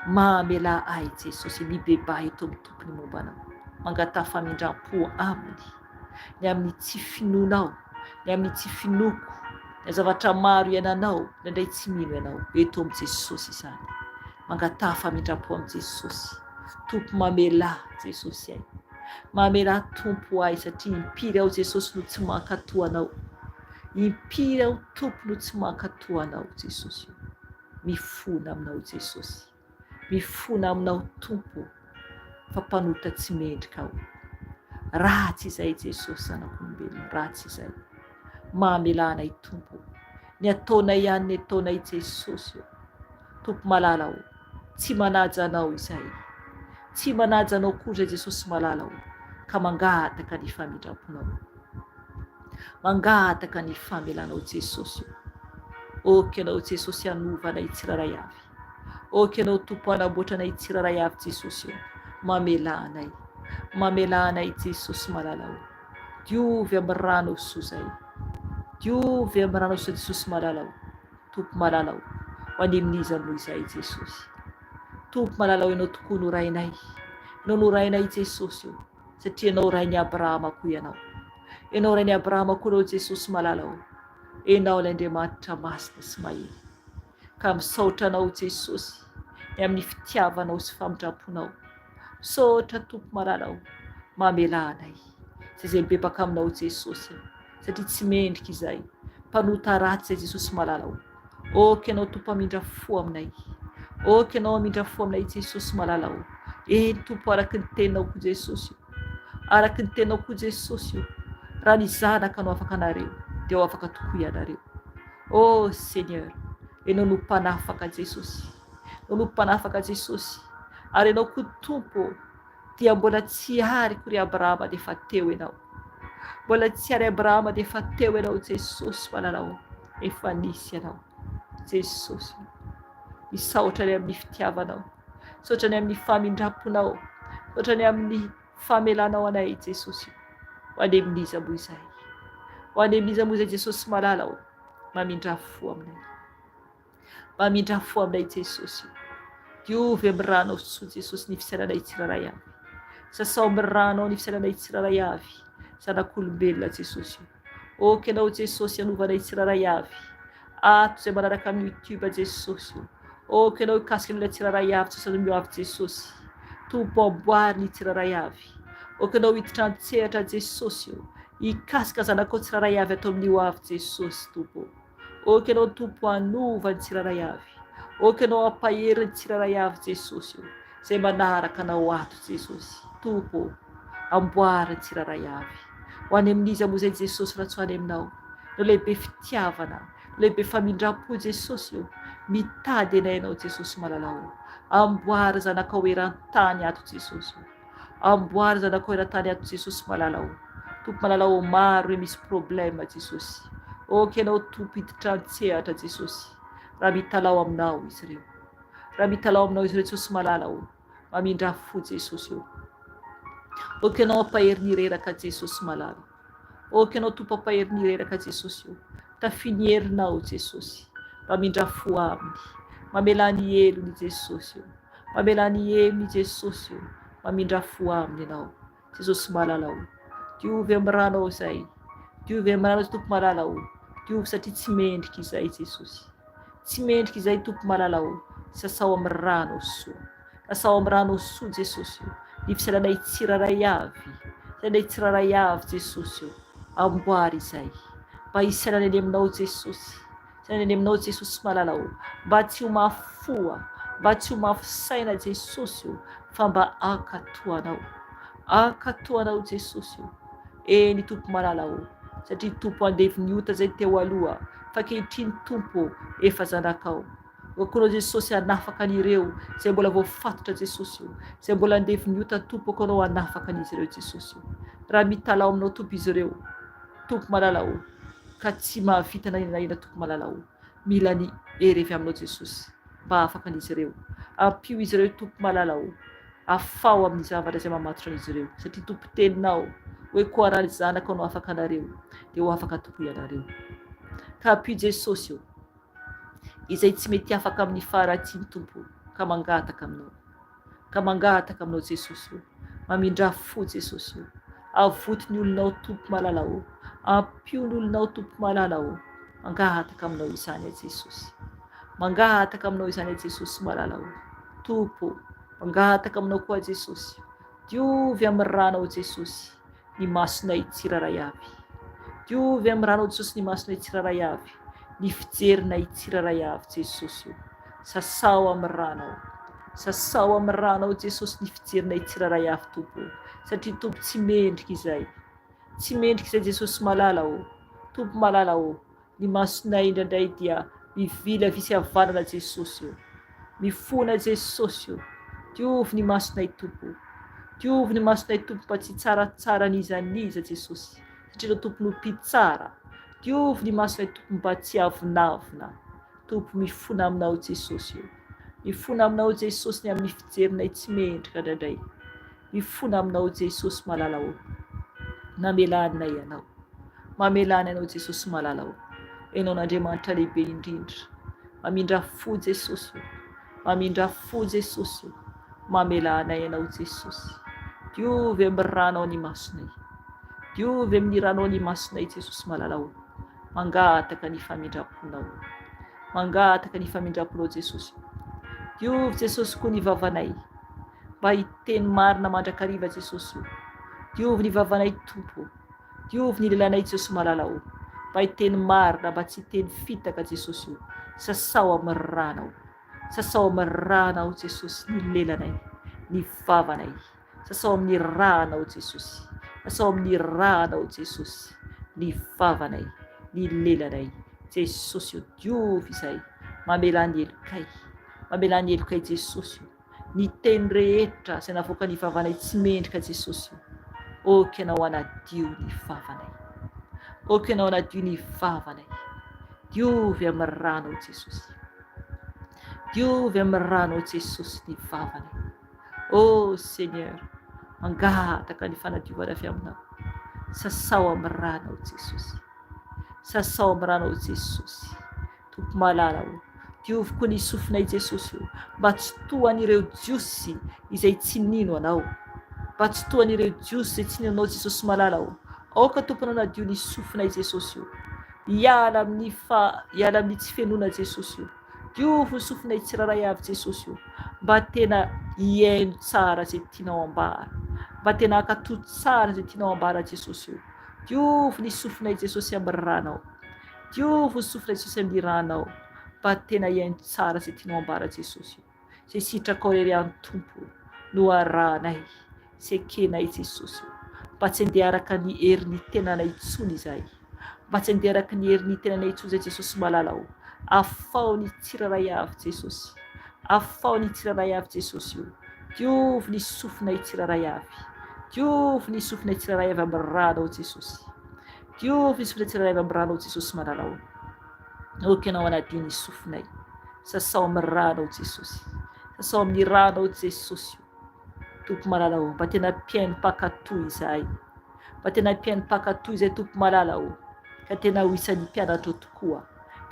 Mamelà ahy Jesosy. Mibebaha eto amin'ny Tompo ny momba anao. Mangataha famindram-po Aminy. Ny amin'ny tsy finoanao, ny amin'ny tsy finoako, ny zavatra maro iainanao, indraindray tsy mino ianao. Eto amin'i Jesosy izany. Mangataha famindram-po amin'i Jesosy. Tompo mamelà Jesosy ay. Mamelà Tompo ahy satria impiry aho Jesosy no tsy mankatò Anao. Impiry aho Tompo no tsy mankatò Anao Jesosy o. Mifona aminao Jesosy. Mifona aminao Tompo o fa mpanota tsy mendrika aho. Ratsy izay Jesosy zanak'olombelona, ratsy izay. Mamelà anay Tompo o. Ny ataonay ihany ny ataonay Jesosy o. Tompo malala o, tsy manaja Anao izahay. Tsy manaja Anao koa izay Jesosy malala o, ka mangataka ny famindram-ponao. Mangataka ny famelanao Jesosy o. Ok Ianao Jesosy hanova anay tsirairay avy. Ok Ianao Tompo hanamboatra anay tsirairay avy Jesosy o. Mamelà anay. Mamelà anay Jesosy malala o. Diovy amin'ny ranao soa zay. Diovy amin'ny ranao soa Jesosy malala o. Tompo malala o, ho any amin'iza moa izahay Jesosy? Tompo malala o, Ianao tokoa no Rainay. Ianao no Rainay Jesosy o, satria Ianao Rain'i Abrahama koa Ianao. Ianao Rain'i Abrahama koa Ianao Jesosy malala o. Ianao ilay Andriamanitra masina sy mahery. Ka misaotra Anao Jesosy ny amin'ny fitiavanao sy famindram-ponao. Misaotra Tompo malala o, mamelà anay. Izay izay mibebaka aminao Jesosy a. Satria tsy mendrika izay. Mpanota ratsy izay Jesosy malala o. Ok ianao Tompo hamindra fo aminay. Ok ianao hamindra fo aminay Jesosy malala o. Eny Tompo araky ny teninao koa Jesosy o. Araky ny teninao koa Jesosy o. Raha ny zanaka no afaka anareo dia ho afaka tokoa ianareo. Oh Seigneur, ianao no mpanafaka Jesosy. Ianao no mpanafaka Jesosy. Ary ianao koa Tompo o. Dia mbola tsy ariko ry Abrahama dia efa teo ianao. Mbola tsy ary Abrahama dia efa teo ianao Jesosy malala ô. Efa nisy ianao. Jesosy. Misaotra ny amin'ny fitiavanao. Misaotra ny amin'ny famindram-ponao. Misaotra ny amin'ny famelanao anay Jesosy. Ho any amin'iza moa izahay? Ho any amin'iza moa izay Jesosy malala ô? Mamindrà fo aminay. Mamindrà fo aminay Jesosy o. Diovy amin'ny ranao soa Jesosy ny fisainanay tsirairay avy. Sasao amin'ny ranao ny fisainanay tsirairay avy. Zanak'olombelona Jesosy o. Ok Ianao Jesosy hanova anay tsirairay avy. Ato izay manaraka amin'ny YouTube Jesosy o. Ok Ianao hikasika ny olona tsirairay avy Jesosy no avy Jesosy. Tompo amboary ny tsirairay avy. Ok Ianao hiditra an-tsehatra Jesosy o. Hikasika zanakao tsirairay avy ato amin'ny ho avy Jesosy Tompo ô. Aoka Ianao Tompo hanova ny tsirairay avy. Aoka Ianao hampahery ny tsirairay avy Jesosy ô. Izay manaraka Anao ato Jesosy. Tompo ô. Amboary ny tsirairay avy. Ho any amin'iza moa izay Jesosy raha tsy ho any Aminao. No lehibe fitiavana, no lehibe famindram-po Jesosy ô. Mitady anay Ianao Jesosy malala ô. Amboary zanakao eran-tany ato Jesosy ô. Amboary zanakao eran-tany ato Jesosy malala ô. Tompo malala ô maro re misy problème Jesosy. Ok Ianao Tompo hiditra an-tsehatra Jesosy. Raha mitalaho aminao izy ireo. Raha mitalaho aminao izy ireo Jesosy malala ô. Mamindrà fo Jesosy ô. Ok Ianao ampahery ny reraka Jesosy malala. Ok Ianao Tompo ampahery ny reraka Jesosy ô. Tafio ny herinao Jesosy. Mamindrà fo aminy. Mamelà ny helony Jesosy ô. Mamelà ny helony Jesosy ô. Mamindrà fo aminy Ianao Jesosy malala ô. Diovy amin'ny ranao izay. Diovy amin'ny ranao Tompo malala ô. Diovy satria tsy mendrika izay Jesosy. Tsy mendrika izay Tompo malala ô. Sasao amin'ny ranao soa. Sasao amin'ny ranao soa Jesosy ô. Ny fisainanay tsirairay avy. Fisainanay tsirairay avy Jesosy ô. Amboary izay. Mba hisainana eny aminao Jesosy. Saina eny aminao Jesosy malala ô. Mba tsy ho mafy fo mba tsy ho mafy saina Jesosy ô, fa mba hankatò Anao. Hankatò Anao Jesosy ô. Eny Tompo malala ô, satria Tompo andevon'ny ota izay teo aloha, fa ankehitriny Tompo ô, efa zanakao. Aoka Jesosy hanafaka an'ireo izay mbola voafatotra Jesosy ô, izay mbola andevon'ny ota Tompo aoka Anao hanafaka an'izy ireo Jesosy ô. Raha mitalaho aminao Tompo izy ireo, Tompo malala ô, ka tsy mahavita na inona na inona Tompo malala ô, mila ny hery avy aminao Jesosy mba hahafaka an'izy ireo. Ampio izy ireo Tompo malala ô, afaho amin'ny zavatra izay mamatotra an'izy ireo, satria Tompo teninao hoe koa raha ny zanakao no afaka anareo dia ho afaka tokoa ianareo. Ka ampio Jesosy ô, izay tsy mety afaka amin'ny faharatsiany Tompo ka mangataka aminao ka mangataka aminao Jesosy o, mamindrà fo Jesosy o, avoty ny olonao Tompo malala o, ampio ny olonao Tompo malala o, mangataka aminao izany aho Jesosy, mangataka aminao izany aho Jesosy malala o, Tompo mangataka aminao koa Jesosy, diovy amin'ny ranao Jesosy, ny masonay tsirairay avy. Diovy amin'ny ranao Jesosy ny masonay tsirairay avy, ny fijerinay tsirairay avy Jesosy o. Sasao amin'ny ranao. Sasao amin'ny ranao Jesosy ny fijerinay tsirairay avy Tompo o. Satria Tompo tsy mendrika izay. Tsy mendrika izay Jesosy malala o. Tompo malala o. Ny masonay indraindray dia mivily havia sy havanana Jesosy o! Mifona Jesosy o! Diovy ny masonay Tompo o! Diovy ny masonay Tompo mba tsy hitsaratsara an'iza n'iza Jesosy satria Ianao Tompo no mpitsara. Diovy ny masonay Tompo mba tsy hiavonavona. Tompo mifona aminao Jesosy o! Mifona aminao Jesosy ny amin'ny fijerinay tsy mendrika indraindray. Mifona aminao Jesosy malala ô. Namelà anay Ianao. Mamelà anay Ianao Jesosy malala ô. Ianao n'Andriamanitra lehibe indrindra. Mamindrà fo Jesosy ô. Mamindrà fo Jesosy ô. Mamelà anay Ianao Jesosy. Diovy amin'ny ranao ny masonay. Diovy amin'ny ranao ny masonay Jesosy malala ô. Mangataka ny famindram-ponao. Mangataka ny famindram-ponao Jesosy. Diovy Jesosy koa ny vavanay. Mba hiteny marina mandrakariva Jesosy o. Diovy ny vavanay Tompo o. Diovy ny lelanay Jesosy malala o. Mba hiteny marina mba tsy hiteny fitaka Jesosy o. Sasao amin'ny ranao. Sasao amin'ny ranao Jesosy ny lelanay, ny vavanay. Sasao amin'ny ranao Jesosy. Sasao amin'ny ranao Jesosy ny vavanay, ny lelanay. Jesosy o diovy izay. Mamelà ny helokay. Mamelà ny helokay Jesosy o. Ny teny rehetra izay navoakan'ny vavanay tsy mendrika Jesosy o. Ok Ianao hanadio ny vavanay. Ok Ianao hanadio ny vavanay. Diovy amin'ny ranao Jesosy. Diovy amin'ny ranao Jesosy ny vavanay. Oh Seigneur, mangataka ny fanadiovana avy aminao. Sasao amin'ny ranao Jesosy. Sasao amin'ny ranao Jesosy. Tompo malala o, diovy koa ny sofinay Jesosy o, mba tsy toa an'ireo Jiosy izay tsy nino Anao. Mba tsy toa an'ireo Jiosy izay tsy nino Anao Jesosy malala o. Aoka Tompo nanadio ny sofinay Jesosy o. Hiala amin'ny fa hiala amin'ny tsy fenoana Jesosy o. Diovy ny sofinay tsirairay avy Jesosy o. Mba tena hihaino tsara izay tianao ambara. Mba tena hankatò tsara izay tianao ambara Jesosy o. Diovy ny sofinay Jesosy amin'ny ranao. Diovy ny sofinay Jesosy amin'ny ranao. Mba tena hihaino tsara izay tianao ambara Jesosy o. Izay sitrakao irery ihany Tompo no arahanay sy ekenay Jesosy o. Mba tsy handeha araka ny herin'ny tenanay intsony izahay. Mba tsy handeha araka ny herin'ny tenanay intsony izahay Jesosy malala o. Afaho ny tsirairay avy Jesosy. Afaho ny tsirairay avy Jesosy o. Diovy ny sofinay tsirairay avy. Diovy ny sofinay tsirairay avy amin'ny ranao Jesosy. Diovy ny sofinay tsirairay avy amin'ny ranao Jesosy malala o. Aoka ianao hanadio ny sofinay. Sasao amin'ny ranao Jesosy. Sasao amin'ny ranao Jesosy o. Tompo malala o, mba tena mpihaino mpankatò izahay. Mba tena mpihaino mpankatò izahay Tompo malala o, ka tena ho isan'ny mpianatrao tokoa.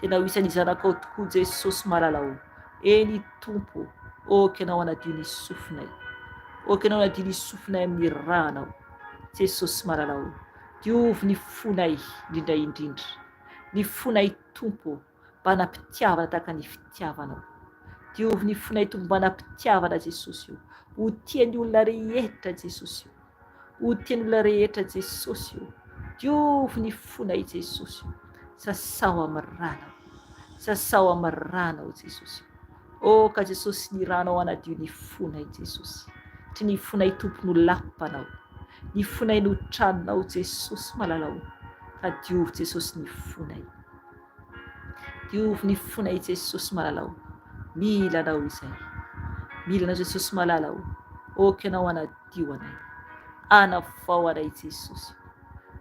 Tena ho isan'ny zanakao tokoa Jesosy malala o. Eny Tompo o, aoka ianao hanadio ny sofinay. Aoka ianao hanadio ny sofinay amin'ny ranao. Jesosy malala o, diovy ny fonay indrindra indrindra. Ny fonay Tompo o, mba hanam-pitiavana tahaka ny fitiavanao. Diovy ny fonay Tompo mba hanam-pitiavana Jesosy o. Ho tia ny olona rehetra Jesosy o. Ho tia ny olona rehetra Jesosy o. Diovy ny fonay Jesosy o. Sasao amin'ny ranao. Sasao amin'ny ranao Jesosy o. Oh ka Jesosy ny ranao hanadio ny fonay Jesosy. Satria ny fonay Tompo no lapanao. Ny fonay no tranonao Jesosy malala o. Ka diovy Jesosy ny fonay. Diovy ny fonay Jesosy malala o. Mila anao izay. Mila anao Jesosy malala o. Ok ianao hanadio anay. Anavao anay Jesosy.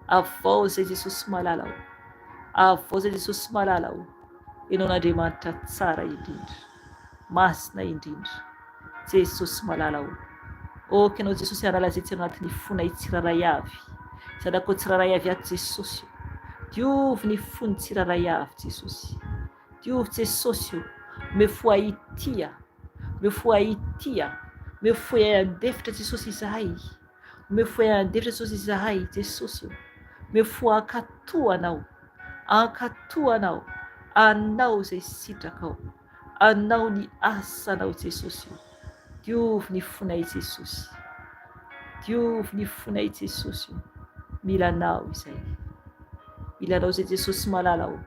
Avao izay Jesosy malala o. Avao izay Jesosy malala o. Ianao n'Andriamanitra tsara indrindra. Masina indrindra. Jesosy malala o. Ok ianao Jesosy hanala izay tsy anatin'ny fonay tsirairay avy. Zanakao tsirairay avy ato Jesosy o. Diovy ny fony tsirairay avy Jesosy. Diovy Jesosy o. Omeo fo ahitia. Omeo fo ahitia. Omeo fo handefitra Jesosy izahay. Omeo fo handefitra Jesosy izahay Jesosy o. Omeo fo hankatò Anao. Hankatò Anao. Anao izay sitrakao. Anao ny asanao Jesosy o. Diovy ny fonay Jesosy. Diovy ny fonay Jesosy o. Mila Anao izay. Mila Anao izay Jesosy malala o.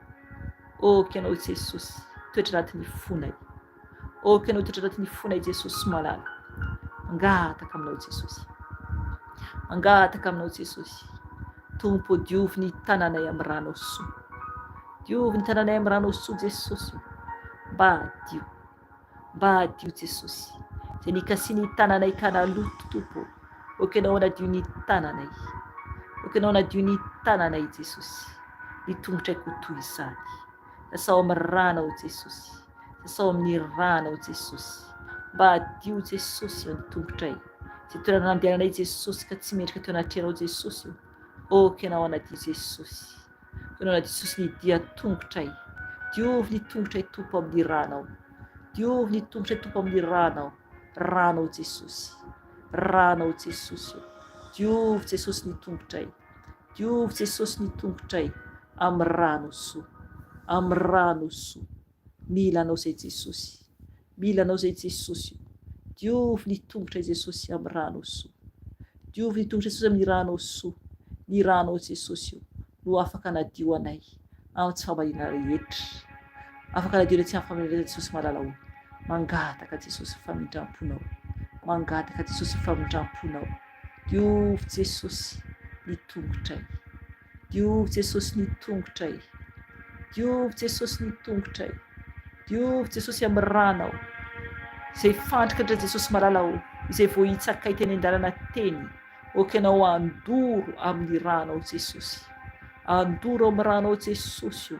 Ok Ianao Jesosy toetra anatin'ny fonay. Ok Ianao toetra anatin'ny fonay Jesosy malala. Mangataka aminao Jesosy. Mangataka aminao Jesosy. Tompo diovy ny tananay amin'ny ranao soa. Diovy ny tananay amin'ny ranao soa Jesosy o. Mba hadio. Mba hadio Jesosy. Izay nikasian'ny tananay ka naloto Tompo. Ok Ianao hanadio ny tananay. Ok Ianao hanadio ny tananay Jesosy. Ny tongotray koa toy izany. Sasao amin'ny ranao Jesosy. Sasao amin'ny ranao Jesosy. Mba hadio Jesosy ny tongotray. Izay toerana nandehananay Jesosy ka tsy mendrika teo anatrehanao Jesosy o. Ok Ianao hanadio Jesosy. Ianao hanadio Jesosy ny dia tongotray. Diovy ny tongotray Tompo amin'ny ranao. Diovy ny tongotray Tompo amin'ny ranao. Ranao Jesosy. Ranao Jesosy o. Diovy Jesosy ny tongotray. Diovy Jesosy ny tongotray amin'ny rano soa. Amin'ny rano soa. Mila anao zay Jesosy. Mila anao zay Jesosy o. Diovy ny tongotray Jesosy amin'ny rano soa. Diovy ny tongotray Jesosy amin'ny rano soa. Ny ranao Jesosy o no afaka hanadio anay amin'ny tsy fahamarinana rehetra. Afaka hanadio anay tsy amin'ny fahamarinana rehetra Jesosy malala o. Mangataka Jesosy ny famindram-ponao. Mangataka Jesosy ny famindram-ponao. Diovy Jesosy ny tongotray. Diovy Jesosy ny tongotray. Diovy Jesosy ny tongotray. Diovy Jesosy amin'ny ranao. Izay fandrika indray Jesosy malala o, izay voahitsakay teny an-dalana teny. Ok ianao andoro amin'ny ranao Jesosy. Andoro amin'ny ranao Jesosy o.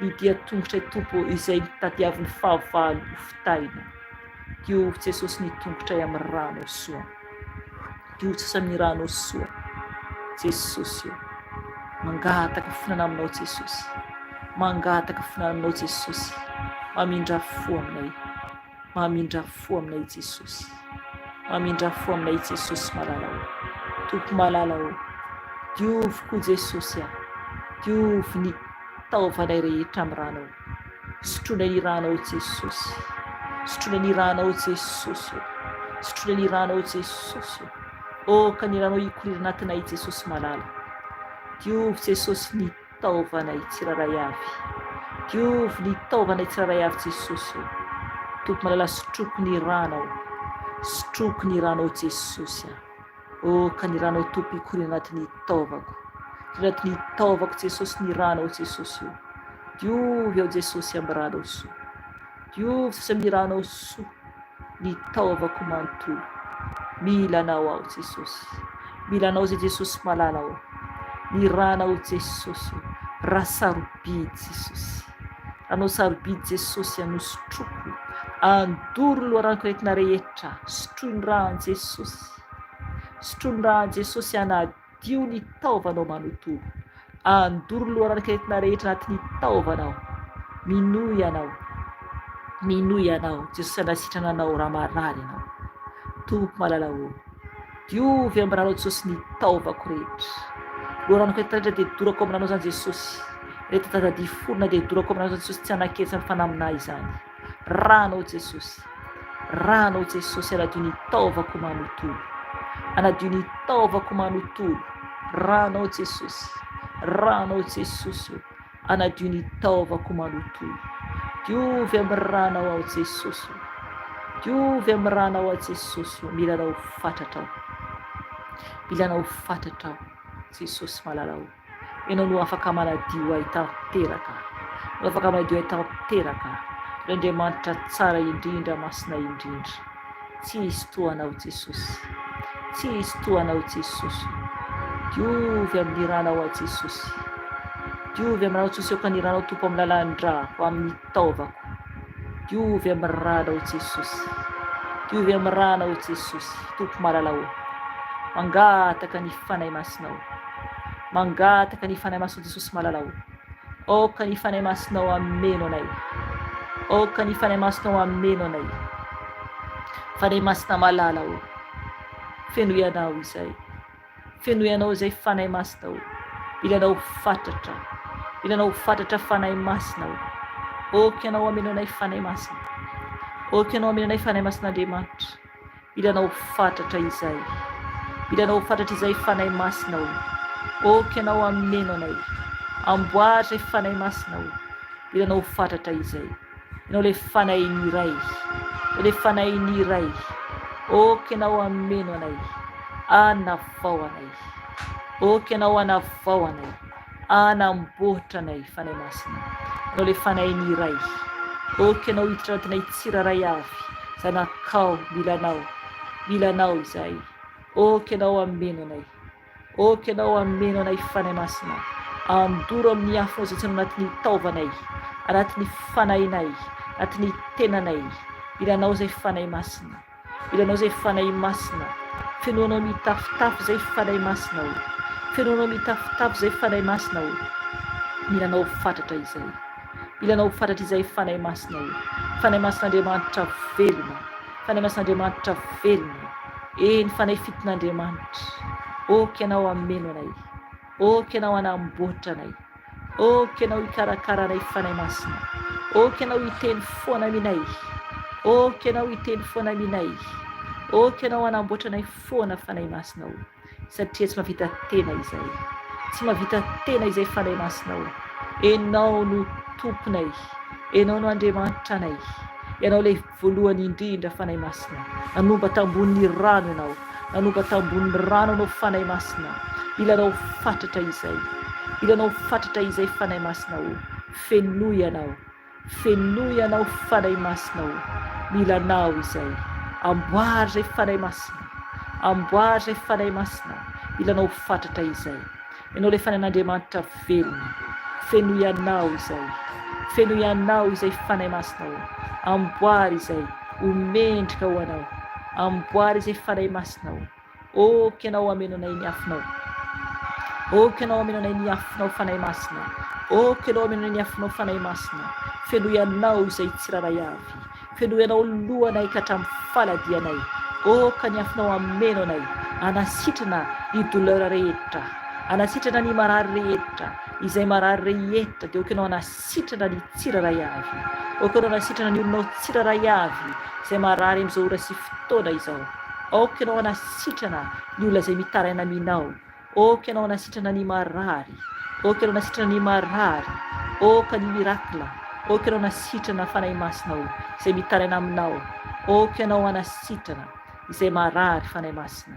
Ny dia tongotray Tompo izay nitadiavin'ny fahavalo ho fitahina. Diovy Jesosy ny tongotray amin'ny ranao soa. Diovy Jesosy amin'ny ranao soa. Jesosy o. Mangataka fonana aminao Jesosy. Mangataka fonana aminao Jesosy. Mamindra fo aminay. Mamindra fo aminay Jesosy. Mamindra fo aminay Jesosy malala o. Tompo malala o. Diovy koa Jesosy a. Diovy ny taovanay rehetra amin'ny ranao. Sotroinay ny ranao Jesosy. Sotroinay ny ranao Jesosy o. Sotroinay ny ranao Jesosy o. Oh ka ny ranao hikoriana anatinay Jesosy malala. Diovy Jesosy ny taovanay tsirairay avy. Diovy ny taovanay tsirairay avy Jesosy ô. Tompo malala sotroko ny ranao. Sotroko ny ranao Jesosy a. Ô ka ny ranao Tompo hikoriana anatin'ny taovako. Hikoriana anatin'ny taovako Jesosy ny ranao Jesosy ô. Diovy aho Jesosy amin'ny ranao soa. Diovy Jesosy amin'ny ranao soa. ny taovako manontolo. Mila Anao aho Jesosy. Mila Anao zay Jesosy malala ô. Ny ranao Jesosy ô. Ra sarobidy Jesosy. Ranao sarobidy Jesosy a nosotroko. Andoro ny loharanoko aretina rehetra. Sotroy ny ran'i Jesosy. Sotroy ny ran'i Jesosy anadio. Dio ny taovanao manontolo. Andoro ny loharanon-karetina rehetra anatin'ny taovanao. Minoa ianao. Minoa ianao. Jesosy hanasitrana anao raha marary ianao. Tompo malala ô. Diovy amin'ny ranao Jesosy ny taovako rehetra. Loharanon-karetina rehetra dia dorako amin'ny ranao izany Jesosy. Rehetra tatadia forona dia dorako amin'ny ranao izany Jesosy tsy hanan-kery amin'ny fanaminà izany. Ranao Jesosy. Ranao Jesosy anadio ny taovako manontolo. Anadio ny taovako manontolo. Ranao Jesosy. Ranao Jesosy o. Anadio ny taovako manontolo. Diovy amin'ny ranao aho Jesosy o. Diovy amin'ny ranao aho Jesosy o. Mila anao fatratra aho. Mila anao fatratra aho Jesosy malala o. Ianao no afaka manadio ahy tanteraka. No afaka manadio ahy tanteraka. Ry Andriamanitra tsara indrindra, masina indrindra. Tsy hisy toa Anao Jesosy. Tsy hisy toa Anao Jesosy. Diovy amin'ny ranao aho Jesosy. Diovy amin'ny ranao Jesosy aoka ny ranao Tompo amin'ny lalan-drako, amin'ny taovako. Diovy amin'ny ranao Jesosy. Diovy amin'ny ranao Jesosy. Tompo malala ô. Mangataka ny Fanahy Masinao. Mangataka ny Fanahy Masinao Jesosy malala o. Aoka ny Fanahy Masinao hameno anay. Aoka ny Fanahy Masinao hameno anay. Fanahy Masina malala o. Fenoy anao izay. Fenoy anao izay Fanahy Masina o. Mila anao fatratra. Mila anao fatratra Fanahy Masina o. Aoka ianao hameno anay Fanahy Masina. Aoka ianao hameno anay Fanahy Masina Andriamanitra. Mila anao fatratra izay. Mila anao fatratra izay Fanahy Masina o. Ok ianao hameno anay. Amboary izay Fanahy Masina o. Mila anao fatratra izay. Ianao ilay Fanahin'ny Ray. Ianao ilay Fanahin'ny Ray. Ok ianao hameno anay. Anavao anay. Ok ianao anavao anay. Anamboatra anay Fanahy Masina. Ianao ilay Fanahin'ny Ray. Ok ianao hiditra anatinay tsirairay avy. Zanakao, mila Anao, mila Anao izahay. Ok Ianao hameno anay. Ok Ianao hameno anay Fanahy Masina. Andoro amin'ny afonao izay tsy ao anatin'ny taovanay, anatin'ny fanahinay, anatin'ny tenanay. Mila Anao izay Fanahy Masina. Mila Anao izay Fanahy Masina. Fenoanao mitafotafo izay Fanahy Masina o. Fenoanao mitafotafo izay Fanahy Masina o. Mila Anao fatratra izay. Mila Anao fatratra izay Fanahy Masina o. Fanahy Masina Andriamanitra velona. Fanahy Masina Andriamanitra velona. Eny Fanahy fitin'Andriamanitra. Ok Ianao hameno anay. Ok Ianao hanamboatra anay. Ok Ianao hikarakara anay Fanahy Masina. Ok Ianao hiteny foana aminay. Ok Ianao hiteny foana aminay. Ok Ianao hanamboatra anay foana Fanahy Masina o. Satria tsy mahavita tena izay. Tsy mahavita tena izay Fanahy Masina o. Enao no Tomponay. Enao no Andriamanitra anay. Ianao ilay voalohany indrindra Fanahy Masina. Nanomba tambonin'ny rano Ianao. Nanomba tambonin'ny rano Ianao Fanahy Masina. Mila Anao fatratra izay. Mila Anao fatratra izay Fanahy Masina o. Fenoy Ianao. Fenoy Ianao Fanahy Masina o, mila Anao izay. Amboary izay Fanahy Masina, amboary izay Fanahy Masina, mila Anao fatratra izay. Ianao ilay Fanahin'Andriamanitra velona, fenoy Anao izay. Fenoy Anao izay Fanahy Masina o, amboary izay, ho mendrika ho Anao. Amboary izay Fanahy Masina o. Ok Ianao hameno anay ny afonao. Ok Ianao hameno anay ny afonao Fanahy Masina. Ok Ianao hameno anay ny afonao Fanahy Masina. Fenoy Anao izay tsirairay avy. Fenoy Anao lohanay ka hatramin'ny faladianay. Ok ny afonao hameno anay. Hanasitrana ny douleur rehetra. Hanasitrana ny marary rehetra. Izay marary rehetra dia ok Ianao hanasitrana ny tsirairay avy. Ok Ianao hanasitrana ny olonao tsirairay avy izay marary amin'izao ora sy fotoana izao. Aoka ianao hanasitrana ny olona izay mitaraina aminao. Aoka Ianao hanasitrana ny marary. Aoka Ianao hanasitrana ny marary. Aoka ny miracle. Aoka Ianao hanasitrana Fanahy Masina o, izay mitaraina Aminao. Aoka Ianao hanasitrana izay marary Fanahy Masina.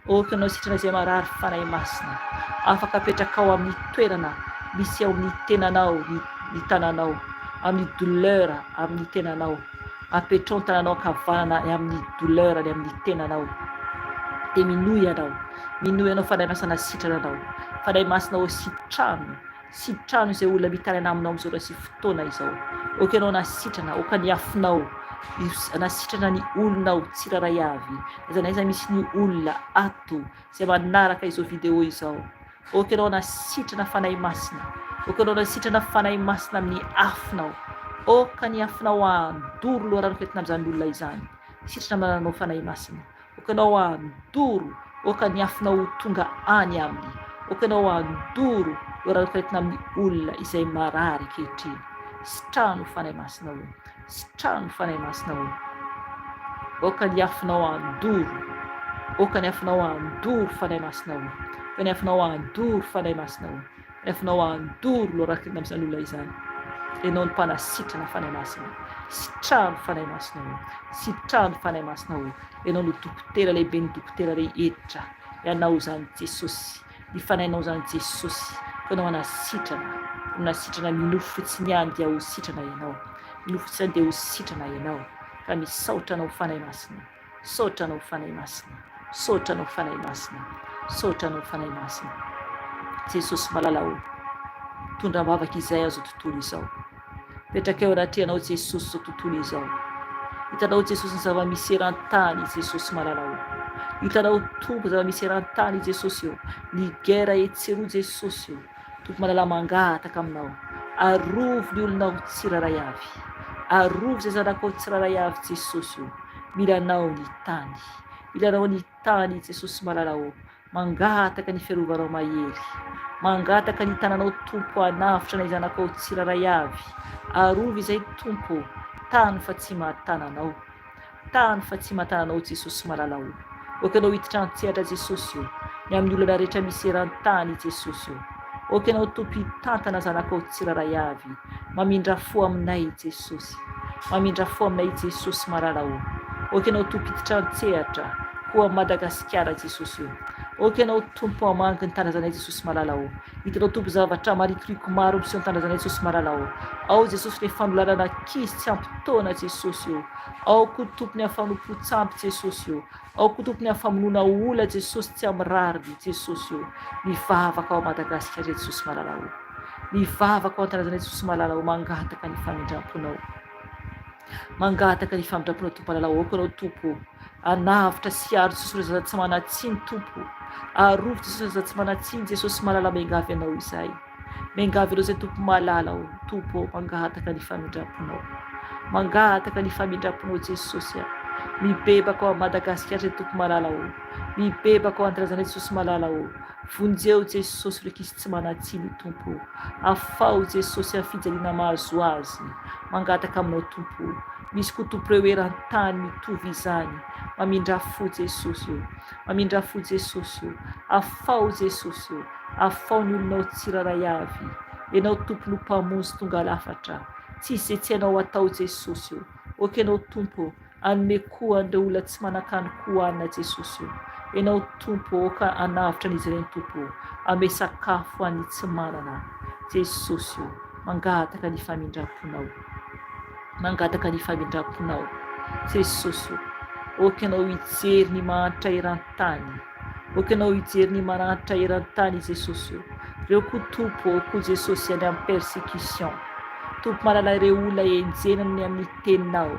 Aoka Ianao sitrana izay marary Fanahy Masina. Afaka apetrakao amin'ny toerana misy ao amin'ny tenanao ny ny tananao, amin'ny douleur amin'ny tenanao. Apetrao ny tananao ankavanana any amin'ny douleur any amin'ny tenanao. Dia minoa ianao. Minoa ianao Fanahy Masina sitrana anao. Fanahy Masina ô sitrano. Sitrano izay olona mitaraina aminao amin'izao ora sy fotoana izao. Aoka ianao hanasitrana, aoka ny afonao hanasitrana ny olonao tsirairay avy. N'aiza n'aiza misy ny olona ato izay manaraka izao vidéo izao. Aoka ianao hanasitrana Fanahy Masina. Aoka ianao hanasitrana Fanahy Masina amin'ny afonao. Aoka ny afonao handoro loharano hoentina amin'izany olona izany. Sitrana amin'ny alalanao Fanahy Masina. Aoka ianao handoro, aoka ny afonao ho tonga any aminy. Aoka ianao handoro loharanonkaretina amin'ny olona izay marary ankehitriny. Sitrano Fanahy Masina o! Sitrano Fanahy Masina o! Aoka ny afonao handoro, aoka ny afonao handoro Fanahy Masina o! Aoka ny afonao handoro Fanahy Masina o! Refinao handoro lorakina amin'izany olona izany. Ianao no mpanasitrana Fanahy Masina. Sitrano Fanahy Masina o. Sitrano Fanahy Masina o. Ianao no dokotera lehiben'ny dokotera rehetra. Ianao izany Jesosy. Ny Fanahinao izany Jesosy. Koa ianao hanasitrana. Manasitrana minoa fotsiny ihany dia ho sitrana ianao. Minoa fotsiny ihany dia ho sitrana ianao. Ka misaotra anao Fanahy Masina. Misaotra anao Fanahy Masina. Misaotra anao Fanahy Masina. Misaotra anao Fanahy Masina. Jesosy malala o. Mitondra am-bavaka izay aho izao tontolo izao. Mipetraka eo anatrehanao Jesosy izao tontolo izao. Hitanao Jesosy ny zava-misy eran-tany Jesosy malala o. Hitanao Tompo zava-misy eran-tany Jesosy o. Ny guerre etsy sy eroa Jesosy o. Tompo malala mangataka aminao. Arovy ny olonao tsirairay avy. Arovy izay zanakao tsirairay avy Jesosy o. Mila anao ny tany. Mila anao ny tany Jesosy malala ô. Mangataka ny fiarovanao mahery. Mangataka ny tananao Tompo hanavotra anay zanakao tsirairay avy. Arovy izay Tompo ô. Tano fa tsy mahatana anao. Tano fa tsy mahatana anao Jesosy malala ô. Aoka ianao hiditra an-tsehatra Jesosy ô. Ny amin'ny olana rehetra misy eran-tany Jesosy ô. Aoka ianao Tompo hitantana zanakao tsirairay avy. Mamindra fo aminay Jesosy. Mamindra fo aminay Jesosy malala o. Aoka ianao Tompo hiditra an-tsehatra ho Madagasikara Jesosy o. Aoka ianao Tompo hamangy ny tanindrazanay Jesosy malala o. Hitanao Tompo zavatra marikoriko maro miseho ny tanindrazanay Jesosy malala o. Ao Jesosy le fanolanana ankizy tsy ampy taona Jesosy o. Ao koa Tompo ny amin'ny fanompoan-tsampy Jesosy o. Ao koa Tompo ny amin'ny famonoana olona Jesosy tsy amin'ny rariny Jesosy o. Mivavaka ao Madagasikara Jesosy malala o. Mivavaka ho an-tanindrazana Jesosy malala o mangataka ny famindramponao. Mangataka ny famindramponao Tompo malala o aoka anao Tompo o hanavotra sy hiaro Jesosy ireo zaza tsy manan-tsiny Tompo o. Arovy Jesosy ireo zaza tsy manan-tsiny Jesosy malala miangavy anao izahay. Miangavy anao izay Tompo malala o Tompo o mangataka ny famindramponao. Mangataka ny famindramponao Jesosy a. Mibebaka ao Madagasikara izay Tompo malala o. Mibebaka ao an-tanindrazana Jesosy malala o. Vonjeo Jesosy ireo ankizy tsy manan-tsiny Tompo o. Afaho Jesosy amin'ny fijaliana mahazo azy. Mangataka aminao Tompo o. Misy koa Tompo ireo eran-tany mitovy izany. Mamindrà fo Jesosy o. Mamindrà fo Jesosy o. Afaho Jesosy o. Afaho ny olonao tsirairay avy. Ianao Tompo no Mpamonjy tonga lafatra. Tsisy izay tsy hainao atao Jesosy o. Ok Ianao Tompo o. Anome koa an'ireo olona tsy manan-kany hohanina Jesosy o! Ianao Tompo ô ka hanavotra an'izy ireny Tompo ô! Ame sakafo ho an'ny tsy manana Jesosy o! Mangataka ny famindram-ponao Mangataka ny famindram-ponao Jesosy o! Aoka Ianao hijery ny mahantra eran-tany. Aoka Ianao hijery ny maranitra eran-tany Jesosy o! Reo koa Tompo ô koa Jesosy any am persecution Tompo malala ireo olona enjehina noho ny amin'ny teninao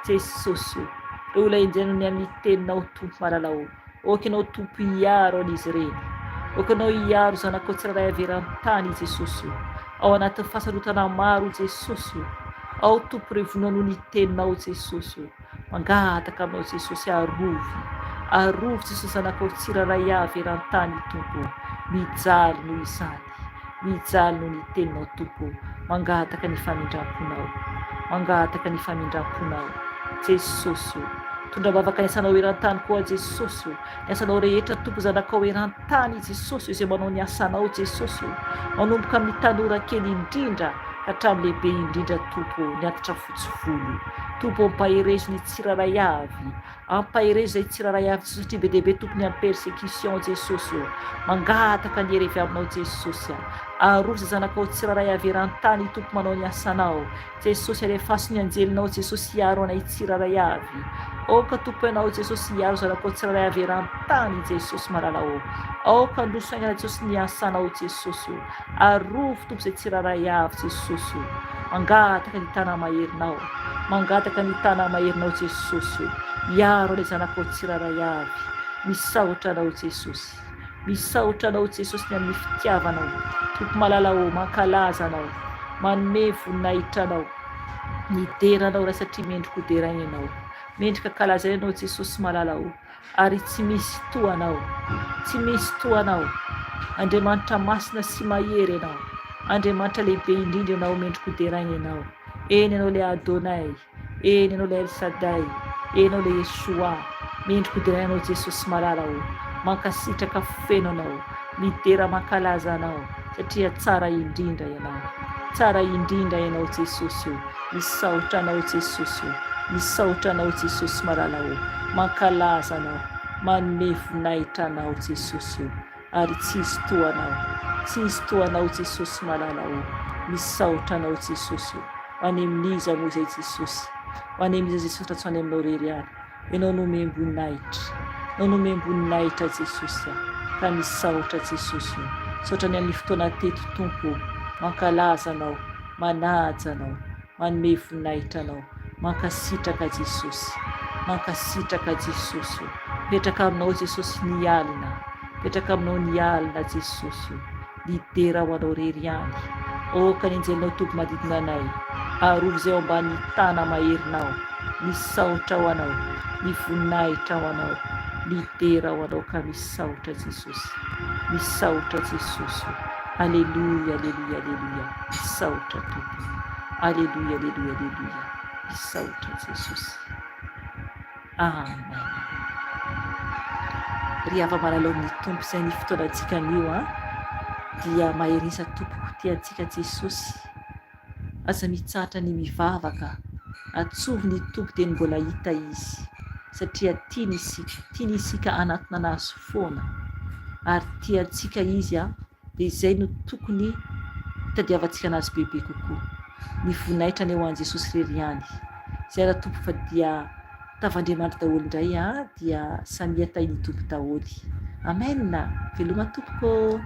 Jesosy o! Reo olona enjehina noho ny amin'ny teninao Tompo malala o! Aoka Ianao Tompo hiaro an'izy ireny Aoka Ianao hiaro zanakao tsirairay avy eran-tany Jesosy o! Ao anatin'ny fahasarotana maro Jesosy o! Ao Tompo reo vonona noho ny teninao Jesosy o! Mangataka aminao Jesosy arovy arovy Jesosy zanakao tsirairay avy erantany Tompo o mijaly noho izany mijaly noho ny teninao Tompo o mangataka ny famindramponao mangataka ny famindramponao Jesosy o. Mitondra am-bavaka ny asanao eran-tany koa Jesosy o. Ny asanao rehetra Tompo zanakao eran-tany Jesosy o izay manao ny asanao Jesosy o. Manomboka amin'ny tanora kely indrindra ka hatramin'ny lehibe indrindra Tompo o, ny antitra fotsy volo. Tompo o ampaherezo ny tsirairay avy. Ampaherezo izay tsirairay avy Jesosy satria be dia be Tompo ny am persecution Jesosy o. Mangataka ny hery avy aminao Jesosy a. Arovy izay zanakao tsirairay avy eran-tany Tompo manao ny asanao. Jesosy alefaso ny anjelinao Jesosy hiaro anay tsirairay avy. Aoka Tompo Ianao Jesosy hiaro zanakao tsirairay avy eran-tany Jesosy malala ô. Aoka handroso haingana Jesosy ny asanao Jesosy ô. Arovy Tompo izay tsirairay avy Jesosy ô. Mangataka ny tana-maherinao. Mangataka ny tana-maherinao Jesosy ô. Hiaro anay zanakao tsirairay avy. Misaotra Anao Jesosy. Misaotra Anao Jesosy ny amin'ny fitiavanao. Tompo malala ô, mankalaza Anao. Manome voninahitra Anao. Midera Anao Ray satria mendrika ho deraina Ianao. Mendrika ankalazaina Ianao Jesosy malala ô. Ary tsy misy toa Anao. Tsy misy toa Anao. Andriamanitra masina sy mahery Ianao. Andriamanitra lehibe indrindra Ianao mendrika ho deraina Ianao. Eny Ianao ilay Adonai. Eny Ianao ilay El Shaddai, Ianao ilay Yeshua, mendrika ho deraina Anao Jesosy malala ô, mankasitraka feno Anao, midera mankalaza Anao satria tsara indrindra Ianao, tsara indrindra Ianao Jesosy ô, misaotra Anao Jesosy ô, misaotra Anao Jesosy malala ô, mankalaza Anao, manome voninahitra Anao Jesosy ô. Ary tsy hisy toa anao. Tsy hisy toa anao Jesosy malala o. Misaotra anao Jesosy o. Ho any amin'iza moa izay Jesosy. Ho any amin'iza Jesosy raha tsy ho any aminao irery ihany. Ianao no omem-boninahitra. Ianao no omem-boninahitra Jesosy a. Ka misaotra Jesosy o. Misaotra ny amin'ny fotoana teto Tompo o. Mankalaza anao. Manaja anao. Manome voninahitra anao. Mankasitraka Jesosy. Mankasitraka Jesosy o. Mipetraka aminao Jesosy ny alina. Mipetraka aminao ny alina Jesosy o. Ny dera ho anao rery ihany. Aoka ny anjelinao Tompo manodidina anay. Arovy izay ao ambany tana maherinao. Ny saotra ho anao. Ny voninahitra ho anao. Ny dera ho anao ka misaotra Jesosy. Misaotra Jesosy o. Aleloia aleloia aleloia. Misaotra Tompo. Aleloia aleloia aleloia. Misaotra Jesosy. Amen. Ry hava-malalao ny Tompo izay ny fotoanantsika anio an, dia mahereza tompoko tia antsika Jesosy. Aza mitsahatra ny mivavaka, atsovy ny Tompo dia ny mbola hita Izy, satria tiany isika, tiany isika hanatona an'Azy foana, ary tia antsika Izy an, dia izay no tokony hitadiavantsika an'Azy bebe kokoa. Ny voninahitra anie ho an'i Jesosy irery ihany. Izay ra Tompo fa dia tavan'Andriamanitra daholo indray an, dia samia tahin'i Tompo daholo. Amen! Veloma tompoko ô!